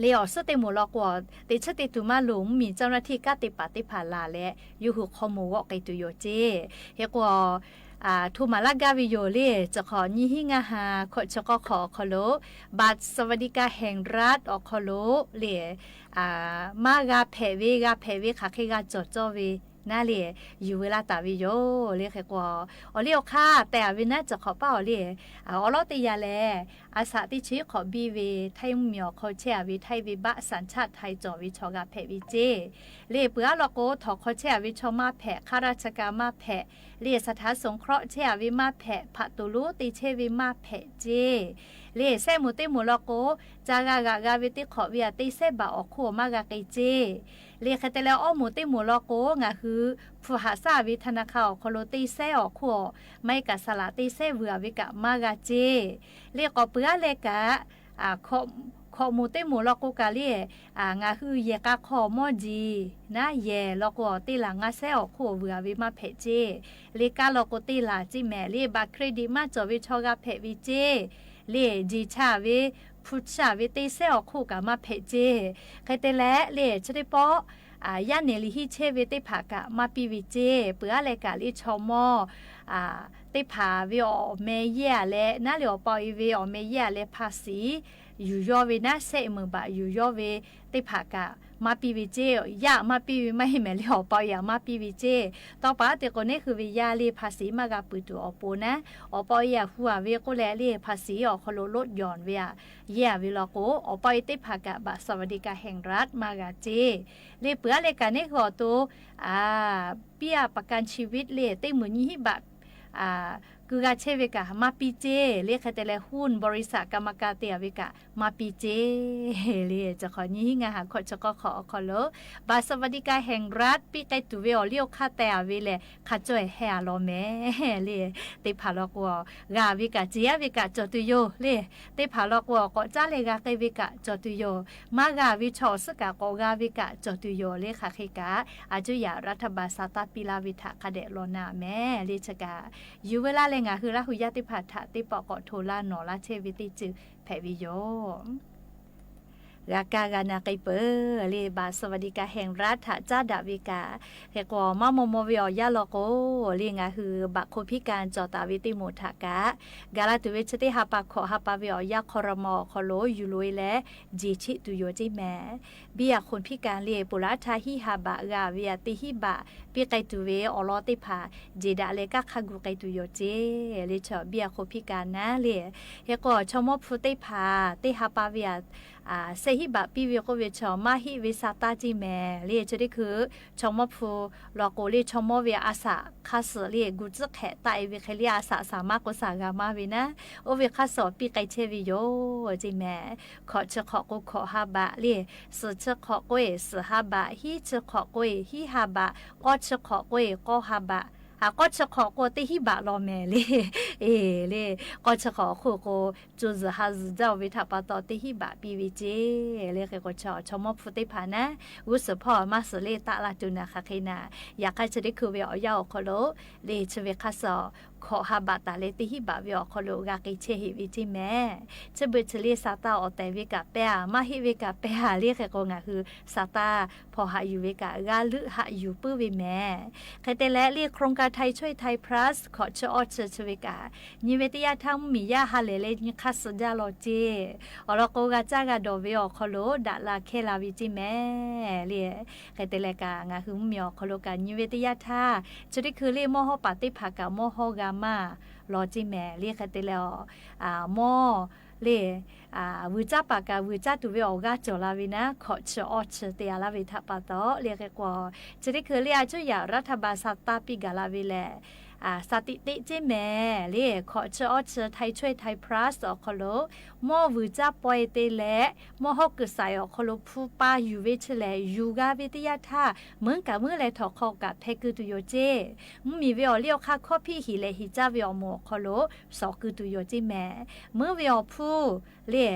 le awˬ suhˉ teˇ moˍ law k'o, teꞈ chiˉ te tuˬ maˇ loˍ. Mvuhˇmiˬ เจ้าหน้าที่ kanˉ te paˍ teˇ hpaˍ laˬ leh yawˇ hui hkawˇ mvuh g'awˆ k'ai tuˬ yoˬ ceˇ. Hk'e k'o, hto maˍ laˇ gaˇ ve yoˬ le. Chi hk'awꞈ nyiˇ hinˉ ngaˇ ha hkawꞈ chi k'awˇ hk'awꞈ awˬ hk'aw lo บัตรสวัสดิการแห่งรัฐ awˬ hk'aw lo le, maˇ g'a hpehꞈ ve, g'a hpehꞈ ve hk'aˬ hk'e g'a cawˬ cawˇ ve naˉ le, yuˬ veu laˇ taˍ ve yoˬ le. Hk'e k'o, awˬ liˇ awˬ hk'aˇ teh taˍ ve naˉ, chi hk'awꞈ paˉ awˬ liˇ, awˬ lawˉ teˇ yanˇ lehˬ, a shaꞈ teˇ chi hk'awꞈ biˇ ve ไทย mvuhˇmiˬ awˬ hk'aw chehˇ a ve ไทย ve บัตรสัญชาติไทย cawˬ ve chaw g'a hpehꞈ ve ceˇ. Le peuˬ aˉ law k'o, htawnˍ hk'aw chehˇ a ve chaw maˇ hpehꞈ, ข้าราชการ maˇ hpehꞈ, le สถานสงเคราะห์ chehˇ a ve maˇ hpehꞈ, hpaꞈ toˍ lonˉ te chehˇ ve maˇ hpehꞈ ceˇ. Le sehˆ moˍ teˇ moˍ law k'o, ca g'a g'aꞈ g'a ve teˇ hk'awꞈ ve aꞈ te sehˉ baꞈ awˬ hk'oˆ maˇ g'a k'ai ceˇ. Le hk'e te leh, awˇ moˍ teˇ moˍ law k'o, ngaˬ hui hpu haꞈ shaˉ ve ธนาคาร awˬ hk'aw lo te sehˉ awˬ hk'oˆ, maˇ heˆ kaꞈ saˍ laꞈ te sehˉ vuiˬ a ve kaꞈ maˇ g'a ceˇ. Le k'awꞈ peuˬ aˉ leh kaꞈ, hkawꞈ moˍ teˇ moˍ law k'o kaꞈ le, ngaˬ hui yehˬ k'a hk'aw mawˇ jeˬ naˉ yehˬ law k'o, teˇ laˬ ngaˇ sehˉ awˬ hk'oˆ vuiˬ a ve maˇ hpehꞈ ceˇ. Le kaˇ law k'o teˇ laˬ ceˇ mehˍ. Le บัตรเครดิต maˇ cawˬ ve chaw g'a hpehꞈ ve ceˇ. Le jeˬ cha ve, hpu chi a ve te sehˉ awˬ hk'oˆ kaꞈ maˇ hpehꞈ ceˇ. Hk'e te leh le chi teˇ pawˆ yaˇ nehˬ liꞈ henˇ chehˇ ve teˇ hpaˍ kaꞈ maˇ piˇ ve ceˇ. Peuˬ aˉ leh kaꞈ le chaw mawˇ teˇ hpaˍ ve awˬ meh yehˇ a leh, naˉ le awˬ pa awˬ e ve awˬ meh yehˇ a leh ภาษี yuˬ yawˇ ve naˉ, sehˆ meunˍ baꞈ yuˬ yawˇ ve teˇ hpaˍ kaꞈ maˇ piˇ ve ceˇ. Yaˇ maˇ piˇ ve maˇ heˆ mehˍ le, awˬ pa awˬ e aꞈ maˇ piˇ ve ceˇ. Tawˇ pa aˉ te k'o, neˇ hui ve yaˇ le ภาษี maˇ g'a peuˬ tuˬ awˬ pon naˉ, awˬ pa awˬ e aꞈ hu a ve k'oˆ leh le ภาษี awˬ hk'aw lo ลดหย่อน ve aꞈ yehˇ a ve law k'o, awˬ pa awˬ e teˇ hpaˍ kaꞈ บัตรสวัสดิการแห่งรัฐ maˇ g'a ceˇ. Le peuˬ aˉ leh kaꞈ neˇ hui awˬ to เบี้ยประกันชีวิต le teˇ meunˍ nyiˇ hinˉ baꞈ keu g'a chehˇ ve kaꞈ maˇ piˇ ceˇ. Le hk'e te leh หุ้นบริษัท กรรมการ te a ve kaꞈ maˇ piˇ ceˇ. Le chi hk'awꞈ nyiˇ hinˉ ngaˇ ha hkawꞈ chi k'awˇ hk'awꞈ awˬ hk'aw lo บัตรสวัสดิการแห่งรัฐ piˇ k'ai tuˬ ve awˬ liˇ awˬ hk'aˇ teh a ve lehˬ, hk'a cawˇ e heh a law mehˍ le. Teˇ hpaˍ law k'o, g'a ve kaꞈ ceˬ aˉ ve kaꞈ cawˬ tuˬ yoˬ le. Teˇ hpaˍ law k'o, k'awꞈ caˉ leh g'a k'ai ve kaꞈ cawˬ tuˬ yoˬ. Maˇ g'a ve chaw awˬ suhˉ kaꞈ k'awꞈ g'a ve kaꞈ cawˬ tuˬ yoˬ le. Hk'aˬ hk'e kaꞈ, a cuˇ yaꞈ รัฐบาล sa taˇ piˇ laˇ ve htaꞈ hk'a dehꞈ law na mehˍ le. Chi kaꞈ yuˬ veu laˇ leh ngaˬ hui Laˇ hu yaˇ teˇ hpaˍ htaꞈ teˇ pawˆ k'awꞈ hto laˇ nawˬ laˇ chehˇ ve teˇ ceuˬ hpehꞈ ve yoˬ. G'a kaˇ g'a na k'ai peuˬ le, บัตรสวัสดิการแห่งรัฐ htaꞈ caˉ daꞈ ve kaꞈ. Hk'e k'o, maˇ maw maw ve awˬ yanˇ law k'o, le ngaˬ hui บัตรคนพิการ cawˬ taˍ ve teˇ moˍ htaꞈ kaꞈ, gaˬ la tuˬ ve chi teˇ ha pa hkawꞈ ha pa ve awˬ yanˇ ครม. awˬ hk'aw lo yuˬ loꞈ e leh jeˬ cheˆ tuˬ yoˬ ceˇ mehˍ. เบี้ยคนพิการ le peuˬ laˇ htaˇ hiˆ ha baꞈ g'a ve aꞈ teˇ hiˆ baꞈ piˇ k'ai tuˬ ve awˬ lawn teˇ hpaˍ jeˬ daꞈ leh kanˉ hk'a gu k'ai tuˬ yoˬ ceˇ. Le chaw เบี้ยคนพิการ naˉ le. Hk'e k'o, chaw mawˇ hpu teˇ hpaˍ teˇ ha pa ve aꞈ shehˆ hiˆ baꞈ piˇ ve k'oˆ ve chaw maˇ heˆ ve sa taˇ ceˇ mehˍ le. Chi teˇ hkui chaw mawˇ hpu law k'o le, chaw mawˇ ve a shaꞈ hk'a suhˍ le gu tcuhˉ hk'ehꞈ taˆ e ve hk'e le, a shaꞈ shaˍ maˇ k'o shaˍ g'a maˇ ve naˉ, oˇ ve hk'a suhˍ piˇ k'ai chehˇ ve yoˬ ceˇ mehˍ. Hkawꞈ chi hk'awꞈ k'o hkawꞈ ha baꞈ le, suhˍ chi hk'awꞈ k'o e suhˍ ha baꞈ, hiˉ chi hk'awꞈ k'o e hiˉ ha baꞈ, k'awˇ chi hk'awꞈ k'o e k'awˇ ha baꞈ. A k'awˇ chi hk'awꞈ k'o teˇ hiˉ baꞈ law mehˍ le. E le, k'awˇ chi hk'awꞈ awˬ hk'oˆ k'o, co zuhˬ ha zuhˬ jaˇ oˬ ve htaꞈ pa taw teˇ hiˉ baꞈ piˇ ve ceˇ. Le hk'e k'o, chaw chaw mawˇ hpu teˇ hpaˍ naˉ, g'uˇ suhˍ hpawˇ maˇ suhˍ le taˆ la tuˬ naˬ hk'aˬ hk'e naˬ, yaꞈ hk'aˇ chi teˇ hkui ve awˬ yanˇ awˬ hk'aw lo le chi ve hk'a suhˍ hkawꞈ ha baꞈ taˍ leh teˇ hiˉ baꞈ ve awˬ hk'aw lo g'a k'ai chehˇ heˆ ve ceˇ mehˍ. Chi beuꞈ chi le sa taˇ awˬ tehˬ ve kaꞈ pehˇ a, maˇ heˆ ve kaꞈ pehˇ a. Le hk'e k'o, ngaˬ hui sa taˇ hpawnˬ haꞈ yuˬ ve kaꞈ g'a leuˆ haꞈ yuˬ puiˉ ve mehˍ. Hk'e te leh le โครงการไทยช่วยไทย Plus hkawꞈ chi awˇ chi chi ve kaꞈ, nyi ve teˇ yanˇ htaˇ mvuhˇmiˬ yaˇ ha lehˬ leh nyi hk'aˇ suh jaˇ law ceˇ. Awˬ lawn k'o, g'a caˇ g'a dawˬ ve awˬ hk'aw lo daꞈ la hkehˇ la ve ceˇ mehˍ le. Hk'e te leh kaꞈ, ngaˬ hui mvuhˇmiˬ awˬ hk'aw lo kaꞈ nyi ve teˇ yanˇ htaˇ, chi teˇ hkui le mawˇ hawˉ paˍ teˇ hpaˍ kaꞈ mawˇ hawˉ g'a maˇ law ceˇ mehˍ le. Hk'e te leh, mawˇ le, vuiˬ caˇ paˍ kaꞈ vuiˬ caˇ tuˬ ve awˬ g'aˇ cawˬ la ve naˉ, hkawꞈ chi awˇ chi te a laˇ ve htaꞈ pa taw le hk'e k'o, chi teˇ hkui le a cuˇ yaꞈ รัฐบาล sa taˇ piˇ gaˬ la ve lehˬ, sa tiꞈ teˆ ceˇ mehˍ le. Hkawꞈ chi awˇ chi ไทยช่วยไทย Plus awˬ hk'aw lo mawˇ vuiˬ caˇ pawehˇ te leh mawˇ hawˉ kuiˬ saiˍ awˬ hk'aw lo hpu pa yuˬ ve chi lehˬ, yuˬ g'a ve teˇ yanˇ htaˇ, meuˉ kaꞈ meuˉ leh htawnˍ hk'aw kaꞈ hpeh keu tuˬ yoˬ ceˇ. Mvuhˇmiˬ ve awˬ liˇ awˬ hk'aˇ hkawˇ hpiˆ hiˍ leh hiˍ caˇ ve awˬ moˍ awˬ hk'aw lo shawˍ keu tuˬ yoˬ ceˇ mehˍ. Meuˉ ve awˬ hpfuhˇ le,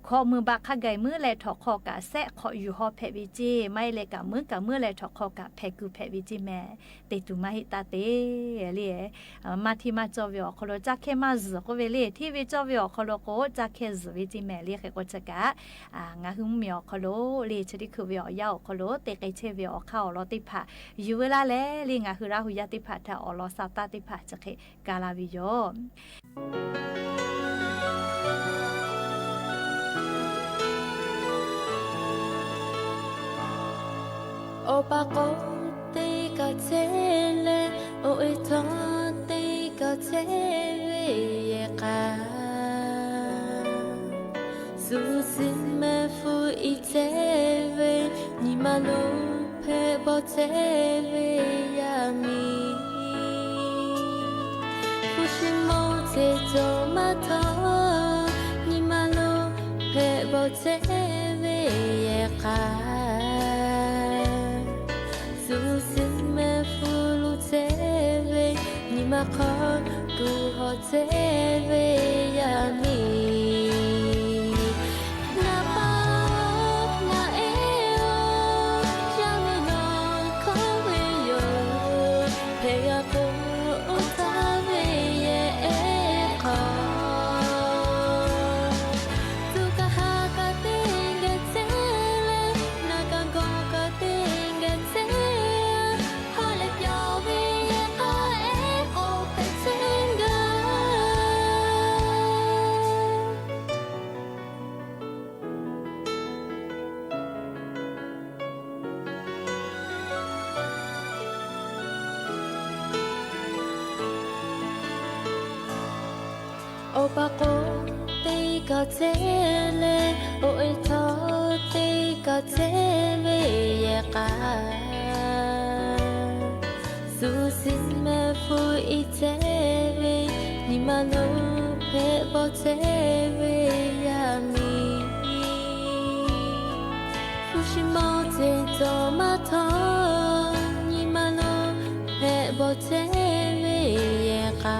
Hkawꞈ muiˬ baꞈ hk'a gaˬ muiˉ leh htawnˍ hk'aw kaꞈ sehˆ hk'awꞈ yuˬ haw hpehꞈ ve ceˇ, maˇ heˆ leh kaꞈ muiˉ kaꞈ muiˉ leh htawnˍ hk'aw kaꞈ hpehꞈ kuˬ hpehꞈ ve ceˇ mehˍ. Te tuˬ maˇ heˆ taˇ te le. Maˇ hteˇ maˇ cawˇ ve awˬ hk'aw lo caˇ hkehˇ maˇ zuhˬ k'oˆ ve le. Hteˇ ve cawˇ ve awˬ hk'aw lo k'o caˇ hkehˇ zuhˬ ve ceˇ mehˍ le. Hk'e k'o chi kaꞈ ngaˬ hui mvuhˇmiˬ awˬ hk'aw lo le chi teˇ hkui ve awˬ yanˇ awˬ hk'aw lo te k'ai chehˇ ve awˬ hk'aˇ awˬ lawn teˇ hpaˍ yuˬ ve laˇ leh le, ngaˬ hui Laˇ hu yaˇ teˇ hpaˍ htaꞈ awˬ lawn sa taˇ teˇ hpaˍ chi hk'e ka la ve yoˬ. Awˬ pa k'o teˇ kaˬ chehˇ leh, awˬ e htawˇ teˇ kaˬ chehˇ ve yehˬ k'a, zuhꞈ suhˍ mehˆ hpfuhˇ iˉ chehˇ ve, nyi ma lo hpehꞈ bawˬ chehˇ ve yaˇ miˇ, hpu shi mawˇ ceh cawˬ maˇ htawˇ, nyi ma lo hpehꞈ bawˬ chehˇ ve yehˬ k'a, zuhꞈ suhˍ mehˆ hpfuhˇ lo chehˇ ve, nyi ma hk'aw kuˬ hawˬ chehˇ ve yaˇ miˇ, ngaˬ pa ngaˬ e oˬ, yaˇ miˇ nawˬ hkawˇ ve yoˬ. Hpehꞈ g'a k'o oˇ htaˇ ve yehˬ ehˉ hk'aw, tuꞈ kaꞈ ha kaꞈ teˇ geh chehˇ leh, naˬ kaꞈ gawˬ kaꞈ teˇ geh chehˇ, ha lehˬ pyawˬ ve yehˬ k'a ehˉ k'awꞈ hpehꞈ chehˇ gaˇ. Awˬ pa k'o teˇ kaˬ chehˇ leh, awˬ e htawˇ teˇ kaˬ chehˇ ve yehˬ k'a, zuhꞈ suhˍ mehˆ hpfuhˇ iˉ chehˇ ve, nyi ma lo hpehꞈ bawˬ chehˇ ve yaˇ miˇ, hpu shi mawˇ ceh cawˬ maˇ htawˇ, nyi ma lo hpehꞈ bawˬ chehˇ ve yehˬ k'a,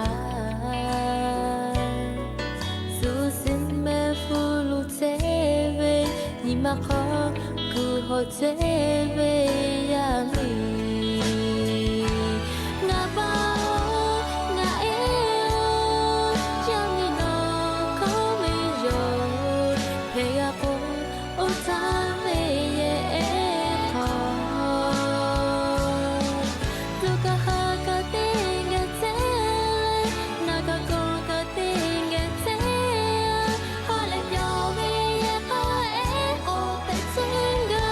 zuhꞈ suhˍ mehˆ hpfuhˇ lo chehˇ ve, nyi ma hk'aw kuˬ hawˬ chehˇ ve yaˇ miˇ, ngaˬ pa oˬ, ngaˬ e oˬ, yaˇ miˇ nawˬ hkawˇ ve yoˬ. Hpehꞈ g'a k'o oˇ htaˇ ve yehˬ ehˉ hk'aw, tuꞈ kaꞈ ha kaꞈ teˇ geh chehˇ leh, naˬ kaꞈ gawˬ kaꞈ teˇ geh chehˇ, ha lehˬ pyawˬ ve yehˬ k'a ehˉ k'awꞈ hpehꞈ chehˇ gaˇ.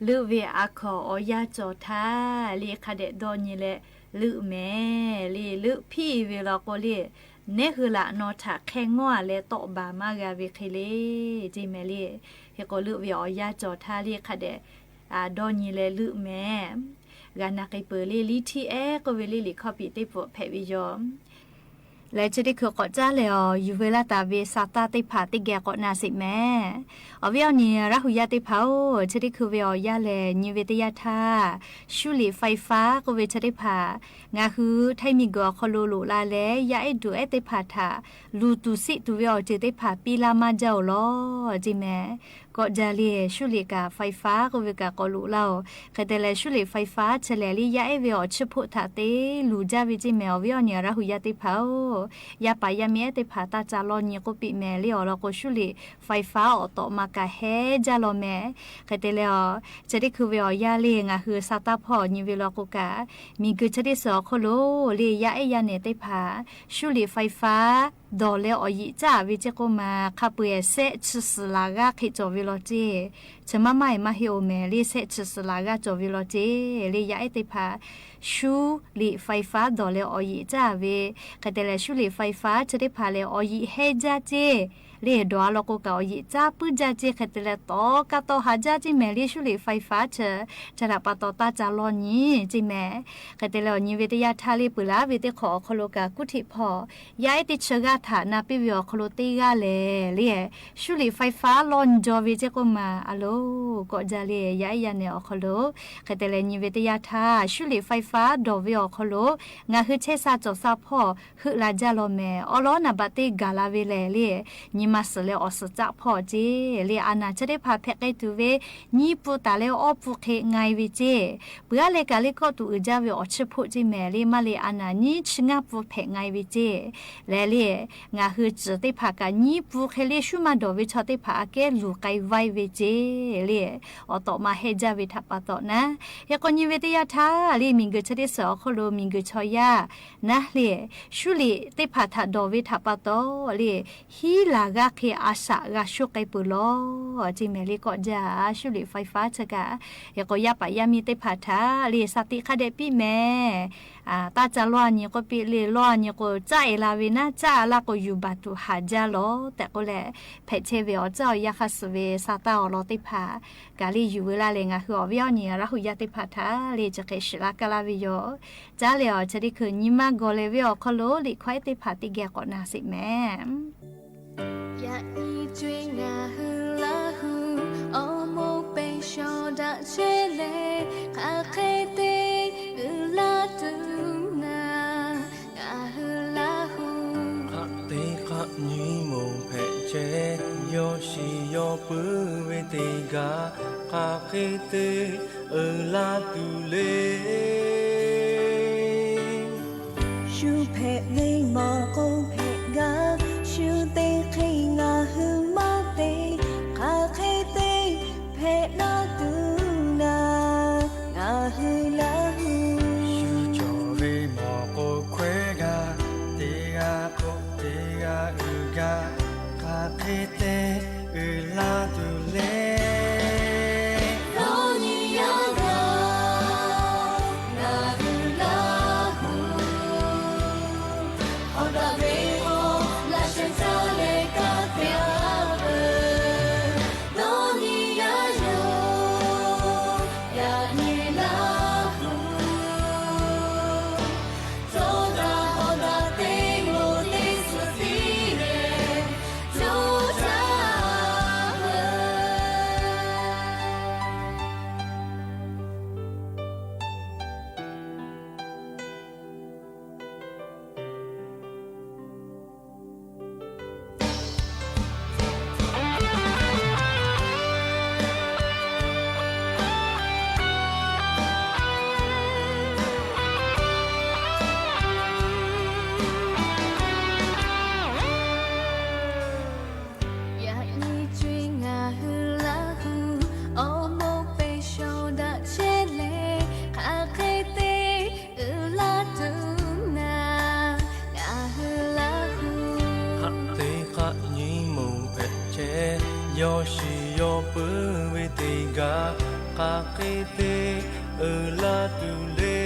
Leuˆ ve a hkaw awˬ yanˇ cawˬ htaˇ le, hk'a dehꞈ dawˇ nyi leh leuˆ mehˍ le. Leuˆ hpiˇ ve law k'o le, neˉ hui laꞈ naw htaꞈ hk'e ngawˇ a leh tawˆ baˬ maˇ g'a ve hk'e le, ceˇ mehˍ le. Hk'e k'o leuˆ ve awˬ yanˇ cawˬ htaˇ le, hk'a dehꞈ dawˇ nyi leh leuˆ mehˍ. G'a na k'ai peuˬ le. Liˇ htiˇ ehˉ k'oˆ ve le, liꞈ hkawˇ piꞈ teˇ pfuhˍ hpehꞈ ve yoˬ. Leh chi teˇ hkui k'awꞈ caˉ leh awˬ yuˬ ve laˇ taˍ ve sa taˇ teˇ hpaˍ teˇ geh k'awꞈ na sheˍ mehˍ. Awˬ viˉ awˬ nyi Laˇ hu yaˇ teˇ hpaˍ-oˬ, chi teˇ hkui ve awˬ yanˇ lehˬ, nyi ve teˇ yanˇ htaˇ, shuˉ liꞈ ไฟฟ้า k'oˆ ve chi teˇ hpaˍ ngaˬ hui Htaiˇ miˬguiˬ awˬ hk'aw lo loꞈ la leh, yaˇ ehˉ duˬ ehˉ teˇ hpaˍ htaꞈ luˬ tuˬ siˆ tuˬ ve awˬ ceuˬ teˇ hpaˍ piˇ laˇ maˇ jaˇ-oˬ lawˬ, ceˇ mehˍ. Kawˆ jaˇ le, shuˉ liꞈ kaꞈ ไฟฟ้า k'oˆ ve kaꞈ k'awꞈ loꞈ laˇ-oˬ. Hk'e te leh shuˉ liꞈ ไฟฟ้า chi lehˬ le, yaˇ ehˉ ve awˬ chiˇ hpoˆ htaꞈ te luˬ jaˇ ve ceˇ mehˍ. Awˬ viˉ awˬ nyi Laˇ hu yaˇ teˇ hpaˍ-oˬ, yaˇ paˍ yaˇ miˇ ehˉ teˇ hpaˍ taˇ ca lawˇ nyi k'oˆ piˇ mehˍ le. Awˬ lawn k'o, shuˉ liꞈ ไฟฟ้า awˬ tawꞈ ma kaꞈ heˉ jaˇ law mehˍ. Hk'e te leh awˬ, chi teˇ hkui ve awˬ yanˇ le, ngaˬ hui sa taˇ hpawˇ nyi ve law k'o kaꞈ, miˬguiˬ chi teˇ suhˍ awˬ hk'oˆ lo le, yaˇ ehˉ yaˇ nehˬ teˇ hpaˍ shuˉ liꞈ ไฟฟ้า dawˬ leh awˬ yeꞈ caˇ ve ceˇ k'oˆ ma, hk'a peu-eˬ sehˆ chi suhˍ laˬ g'aˇ hk'e cawˬ ve law ceˇ. Chi maˇ maˇ-eˬ maˇ heˆ-oˬ mehˍ le, sehˆ chi suhˍ laˬ g'aˇ cawˬ ve law ceˇ le. Yaˇ ehˉ teˇ hpaˍ shuˉ liꞈ ไฟฟ้า dawˬ leh awˬ yeꞈ caˇ ve. Hk'e te leh shuˉ liꞈ ไฟฟ้า chi teˇ hpaˍ lehˬ awˬ yeꞈ heˉ jaˇ ceˇ le. Dawˬ a law k'o kaꞈ awˬ yeꞈ caˇ puiˉ jaˇ ceˇ. Hk'e te leh tawˍ kaˇ tawˆ haˍ jaˇ ceˇ mehˍ le, shuˉ liꞈ ไฟฟ้า chi. Chi htaꞈ pa taw taˇ ca lawˇ nyi ceˇ mehˍ. Hk'e te leh awˬ nyi ve teˇ yanˇ htaˇ le, peuˬ laˉ ve teˇ hk'awꞈ awˬ hk'aw lo kaꞈ kuˉ hteꞈ hpawˇ yaˇ ehˉ teˇ chi g'aˇ htaꞈ na piˇ ve awˬ hk'aw lo teˇ g'aˇ lehˬ le, shuˉ liꞈ ไฟฟ้า lawˇ nyi jaw ve ceˇ k'oˆ ma, a loˬ kawˆ jaˇ le, yaˇ ehˉ yaˇ nehˬ awˬ hk'aw lo. Hk'e te leh nyi ve teˇ yanˇ htaˇ shuˉ liꞈ ไฟฟ้า dawˬ ve awˬ hk'aw lo ngaˬ hui chehˇ sha cawˬ sha hpawˇ heuˆ la jaˇ law mehˍ. Awˉ lawˉ naˍ baꞈ teˇ gaˬ la ve lehˬ le, nyi ma suhˍ leh awˬ suhˍ caˆ hpawˇ ceˇ le. A naˍ chi teˇ hpaˍ hpehꞈ k'ai tuˬ ve nyiˇ pun taˍ leh awˇ pun hk'e nga-e ve ceˇ. Peuˬ aˉ leh kaꞈ le kawˆ tuˬ uiˍ jaˇ ve awˬ chiˇ hpoˆ ceˇ mehˍ le, maˇ le a naˍ nyiˇ chi ngaˇ pun hpehꞈ nga-e ve ceˇ. Leh le, ngaˬ hui ciˬ teˇ hpaˍ kaꞈ nyiˇ pun hk'e le shuˉ maˇ dawˬ ve chaw teˇ hpaˍ aꞈ kehˉ luˬ k'ai vaiˇ ve ceˇ le. Awˬ tawꞈ ma heˉ jaˇ ve htaꞈ pa taw naˉ. Hk'e k'o nyi ve teˇ yanˇ htaˇ le, miˬguiˬ chi teˇ suhˍ awˬ hk'oˆ lo miˬguiˬ chaw yaˇ naˉ le, shuˉ liꞈ teˇ hpaˍ htaꞈ dawˬ ve htaꞈ pa taw le, hiˉ laˬ g'aˇ hk'e a shaꞈ g'a shoˆ k'ai peuˬ lawˬ ceˇ mehˍ le. Kawˆ jaˇ shuˉ liꞈ ไฟฟ้า chi kaꞈ. Hk'e k'o yaˇ paˍ yaˇ miˇ teˇ hpaˍ htaꞈ le sa tiꞈ hk'a dehꞈ piˇ mehˍ. Taˇ ca lawˇ a nyi k'oˆ piˇ le, lawˇ a nyi k'o caˇ-e la ve naˉ, caˇ laˇ k'o yuˬ baˬ tuˬ haˍ jaˇ lawˬ tehꞈ k'oˆ leh, hpehꞈ chehˇ ve awˬ caˇ awˬ yaˇ hk'aˇ suh ve sa taˇ awˬ lawn teˇ hpaˍ kaꞈ le yuˬ veu laˇ leh, ngaˬ hui awˬ viˉ awˬ nyi Laˇ hu yaˇ teˇ hpaˍ htaꞈ le chi hk'e shiˍ laˇ kaˇ laˇ ve yoˬ. Caˉ leh awˬ chi teˇ hkui nyi ma gawˬ leh ve awˬ hk'aw lo liꞈ hkawˇ ehˉ teˇ hpaˍ teˇ geh k'awꞈ na sheˍ mehˍ. Yaꞈ nyi co-e ngaˬ hui Laˇ hu awˬ moˍ pehˬ shaw daꞈ chehˇ leh, hk'aˬ hk'e te uiˍ la tuˬ naˍ, ngaˬ hui Laˇ hu. Hk'aˬ te hk'aˬ nyi moˍ hpehꞈ chehˇ, yawˇ shiˍ yawˇ puiˉ ve teˇ g'aˇ, hk'aˬ hk'e te uiˍ la tuˬ le. Shu hpehꞈ ve mawˬ k'o hpehꞈ gaˇ, shu te hk'e ngaˬ hui maˇ te, hk'aˬ hk'e te hpehꞈ la tuˬ naˍ, ngaˬ hui Laˇ hu. Shu cawˬ ve mawˬ k'o hkawehˇ gaˇ, teˇ g'aˇ k'o teˇ g'aˇ uiˍ gaˇ, hk'aˬ hk'e te uiˍ la tuˬ le. Dawˇ nyi yaˇ gaˇ, ngaˬ hui Laˇ hu. Hk'awꞈ daꞈ ve k'o laꞈ sheh caˇ leh kaˇ te-a peuˬ. Dawˇ nyi yaˇ yoˬ, yaꞈ nyi Laˇ hu. Cawˇ daꞈ hk'awꞈ daꞈ te moˍ teˇ suhˍ tiˉ leh, cawˇ daꞈ peuˬ. Yaꞈ nyi co-e ngaˬ hui Laˇ hu awˬ moˍ pehˬ shaw daꞈ chehˇ leh, hk'aˬ hk'e te uiˍ la tuˬ naˍ, ngaˬ hui Laˇ hu. Hk'aˬ te hk'aˬ nyi moˍ hpehꞈ chehˇ, yawˇ shiˍ yawˇ puiˉ ve teˇ g'aˇ, hk'aˬ hk'e te uiˍ la tuˬ le.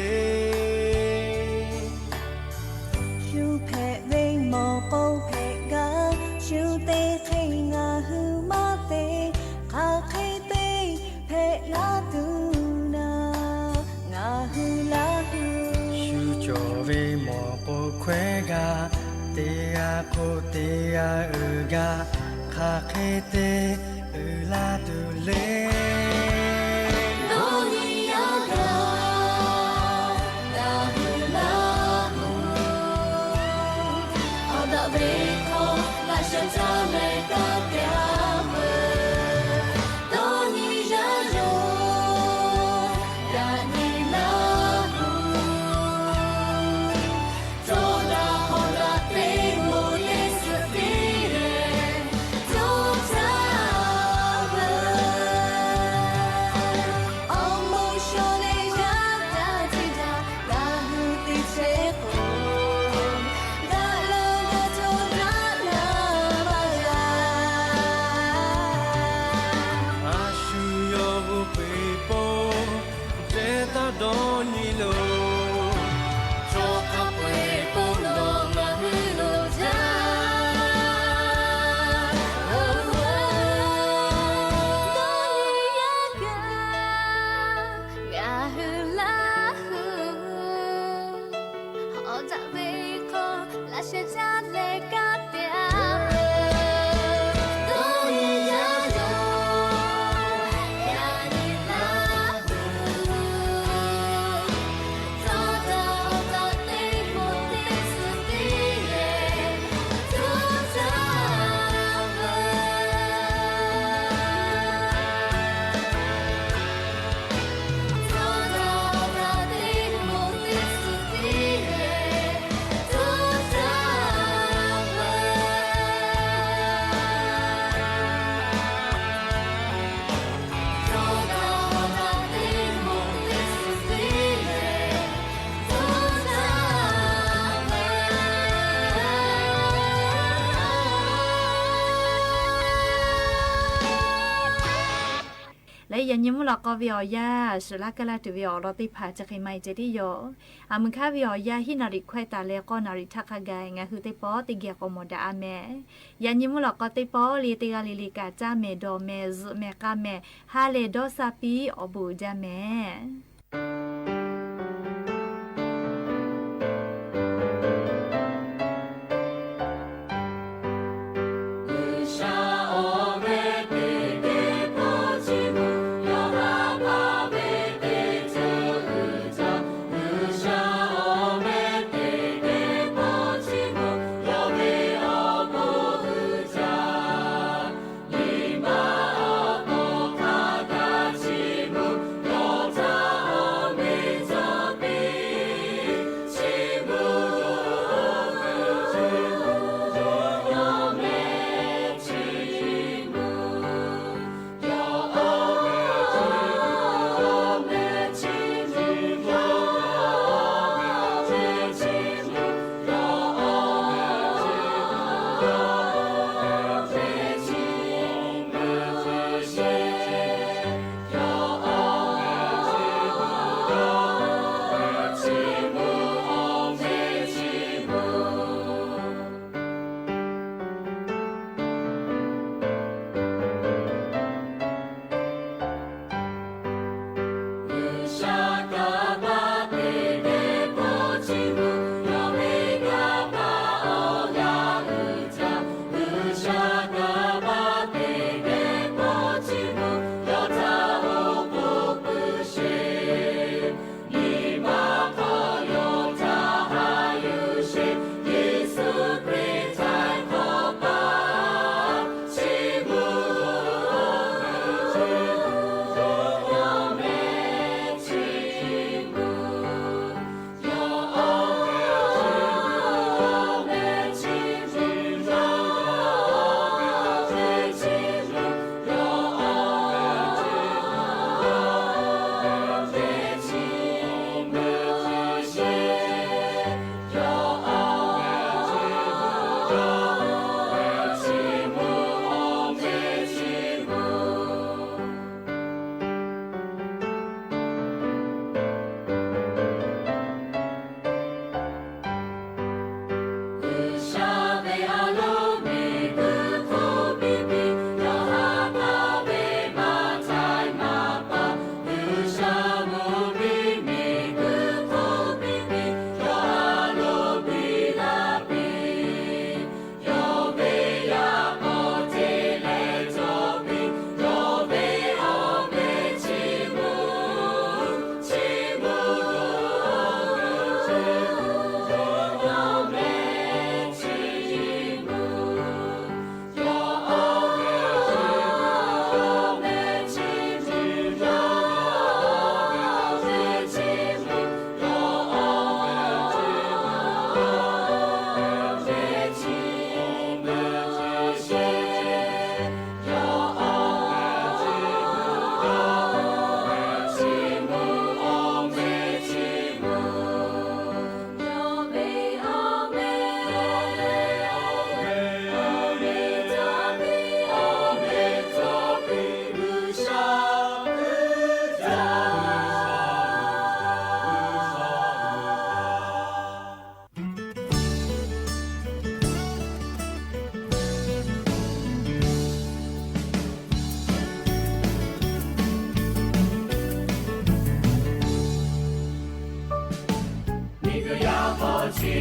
Shu hpehꞈ ve mawˬ k'o hpehꞈ gaˇ, shu te hk'e ngaˬ hui maˇ te. Hk'aˬ hk'e te hpehꞈ la tuˬ naˍ, ngaˬ hui Laˇ hu. Shu cawˬ ve mawˬ k'o hkawehˇ gaˇ, teˇ g'aˇ hk'oˆ teˇ g'aˇ uiˍ gaˇ, hk'aˬ hk'e te uiˍ la tuˬ le. Dawˇ nyi yaˇ gaˬ, ngaˬ hui Laˇ hu. Awˬ daꞈ ve hk'aw laꞈ sheh caˇ leh kaˇ te a peuˬ. Dawˇ nyi yaˇ yoˬ, yaꞈ nyi Laˇ hu. Cawˇ daꞈ hawˍ daꞈ te moˍ teˇ suhˍ tiˉ leh, cawˇ caˇ ve. Awˬ moˍ shaw leh yaˇ htaˇ teˇ htaˇ, Laˇ hu teˇ chehˇ k'o, daꞈ leh g'a cawˬ daꞈ la maˇ g'a. A shu yawˇ hui peꞈ pawˆ, jehˇ taˇ dawˇ nyi loˬ. Chaw hk'a peu-eˬ k'oˆ nawˬ ngaˬ hui loˍ jaˇ. Dawˇ nyi yaˇ gaˬ, ngaˬ hui Laˇ hu. Awˬ daꞈ ve hk'aw laꞈ sheh caˇ leh kaˇ te a. Dawˇ nyi yaˇ yoˬ, yaꞈ nyi Laˇ hu. Cawˇ daꞈ hawˍ daꞈ te moˍ teˇ suhˍ tiˉ leh, cawˇ caˇ ve. Leh yaꞈ nyi mvuhˇ lawꞈ k'aw ve awˬ yanˇ, suhˍ laˇ kaˇ laˇ tuˬ ve awˬ lawn teˇ hpaˍ chi hk'e maˇ heˆ ceh tiˉ yoˬ. A meuˬ hk'aˇ ve awˬ yanˇ hiˉ naˍ riˍ hkawehˇ taˍ leh k'awˇ naˍ riˍ htaˇ hk'a gaˬ ngaˬ hui teˇ pawˆ teˇ geh k'awꞈ mawˬ daꞈ a mehˍ. Yaꞈ nyi mvuhˇ lawꞈ k'aw teˇ pawˆ le teˇ g'aˇ le le kaꞈ caˇ mehˍ dawˬ mehˍ zuhꞈ mehˍ k'a mehˍ ha lehˬ dawˇ sha piˇ awˬ bon uiˍ jaˇ mehˍ.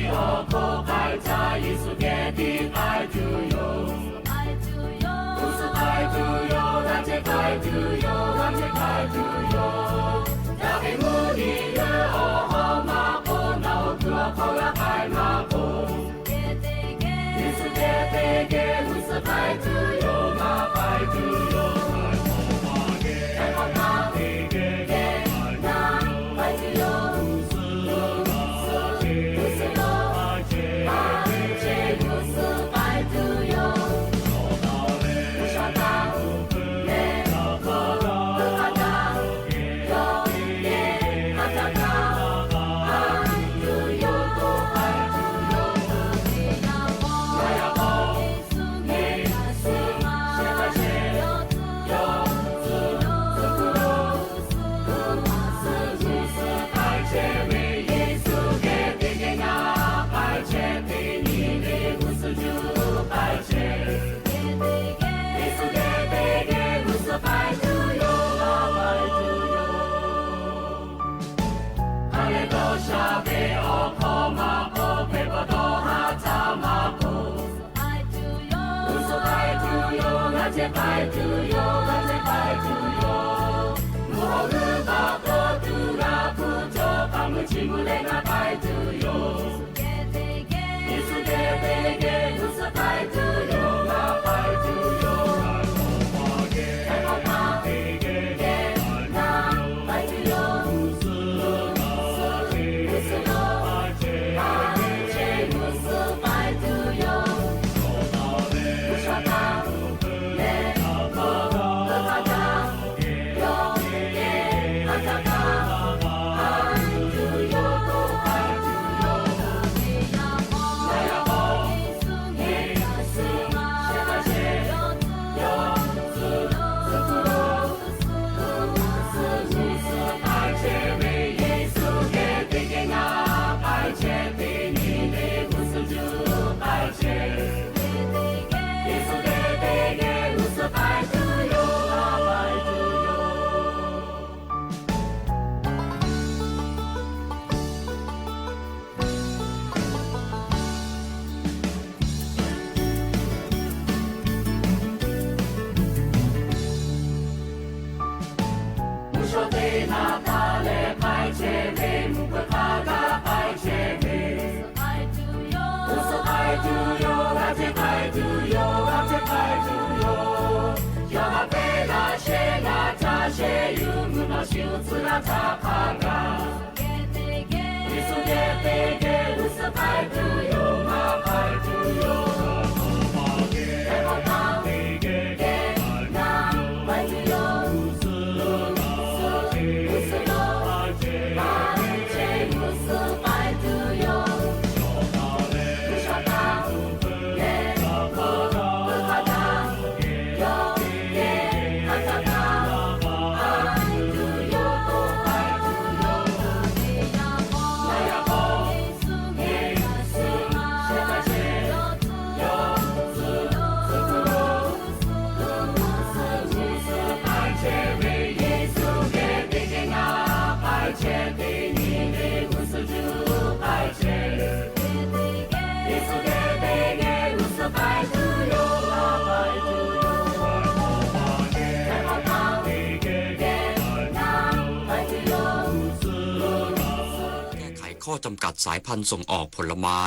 Awˬ hk'aw k'ai caˇ Yeˍsuˆ geh tiˉ k'ai tuˬ yoˬ. G'uˇ suhˍ k'ai tuˬ yoˬ, g'a ceˇ k'ai tuˬ yoˬ, g'a ceˇ k'ai tuˬ yoˬ. Yaꞈ ve mvuhˇ miˬ leh awˬ hawˉ maˇ k'oˆ, nawˬ hui awˬ hk'aw g'a k'ai maˇ k'oˆ, Yeˍsuˆ geh teˇ geh g'uˇ suhˍ k'ai tuˬ yoˬ, maˇ k'ai tuˬ yoˬ. Hk'e k'o, maˇ te geh geh naˇ k'ai tuˬ yoˬ. G'uˇ suhˍ, g'uˇ suhˍ, g'uˇ suhˍ lo k'ai chehˇ ve, g'uˇ suhˍ k'ai tuˬ yoˬ. G'uˇ suhˍ taˇ leh awˬ hk'aw lo k'ai taˇ yawˇ geh k'ai taˇ k'ai tuˬ yoˬ. K'o k'ai tuˬ yoˬ. Maˇ yaꞈ k'aw Hk'a leh dawˇ sha ve awˬ hk'aw maˇ k'oˆ, hpehꞈ pa dawˇ haˉ caˇ maˇ k'oˆ, g'uˇ suhˍ k'ai tuˬ yoˬ, g'a ceˇ k'ai tuˬ yoˬ, g'a ceˇ k'ai tuˬ yoˬ. Mvuhˇ haw g'uiˇ baˬ k'oˆ tuˬ g'a hpuˇ cawˬ, hk'a mvuhˇ chi mvuhˇ leh g'a k'ai tuˬ yoˬ. Yeˍsuˆ geh teˇ geh g'uˇ suhˍ k'ai tuˬ yoˬ, g'a k'ai tuˬ yoˬ. Hk'e k'o, maˇ te geh geh naˇ k'ai tuˬ yoˬ. G'uˇ suhˍ, g'uˇ suhˍ lo k'ai chehˇ ve, g'uˇ suhˍ k'ai tuˬ yoˬ. G'uˇ suhˍ taˇ leh awˬ hk'aw lo k'ai taˇ yawˇ geh k'ai taˇ k'ai tuˬ yoˬ. K'o k'ai tuˬ yoˬ. Maˇ yaꞈ k'aw Yeˍsuˆ geh g'uˇ suhˍ k'ai chehˇ ve, yawˇ g'uˇ suhˍ lo g'uˇ suhˍ k'ai chehˇ ve, Yeˍsuˆ geh teˇ geh naˇ k'ai chehˇ ve, nyi ve g'uˇ suhˍ juˆ k'ai chehˇ ve, Yeˍsuˆ geh teˇ geh g'uˇ suhˍ k'ai tuˬ yoˬ, k'ai tuˬ yoˬ. Mvuhˇ shawˉ teˇ naˆ taˇ leh k'ai chehˇ ve, mvuhˇ hpeuꞈ hk'a gaˇ k'ai chehˇ ve, g'uˇ suhˍ k'ai tuˬ yoˬ, g'a ceˇ k'ai tuˬ yoˬ, g'a ceˇ k'ai tuˬ yoˬ. Yawˇ maˇ pehˉ laˇ shehˍ laˇ caˇ shehˍ yuˬ, mvuhˇ naw shu tcuh laˇ htaˇ hk'a gaˬ Yeˍsuˆ geh teˇ geh g'uˇ suhˍ k'ai tuˬ yoˬ, maˇ k'ai tuˬ yoˬ. Hk'e k'o, maˇ te geh geh naˇ k'ai tuˬ yoˬ. G'uˇ suhˍ, g'uˇ suhˍ lo k'ai chehˇ ve, g'uˇ suhˍ k'ai tuˬ yoˬ. G'uˇ suhˍ taˇ leh awˬ hk'aw lo k'ai taˇ yawˇ geh k'ai taˇ k'ai tuˬ yoˬ. K'o k'ai tuˬ yoˬ. Maˇ yaꞈ k'aw Yeˍsuˆ k'ai chehˇ ve, Yeˍsuˆ geh teˇ geh naˇ k'ai chehˇ ve, nyi ve g'uˇ suhˍ juˆ k'ai chehˇ ve, Yeˍsuˆ geh teˇ geh g'uˇ suhˍ k'ai tuˬ yoˬ, k'ai tuˬ yoˬ. Hk'e k'o, maˇ te geh geh naˇ k'ai tuˬ yoˬ. แก้ไขข้อจำกัดสายพันธุ์ส่งออกผลไม้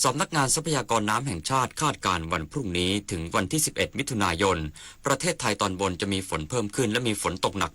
สำนักงานทรัพยากรน้ำแห่งชาติคาดการณ์วันพรุ่งนี้ถึงวันที่ สิบเอ็ด มิถุนายน ประเทศไทยตอนบนจะมีฝนเพิ่มขึ้นและมีฝนตกหนัก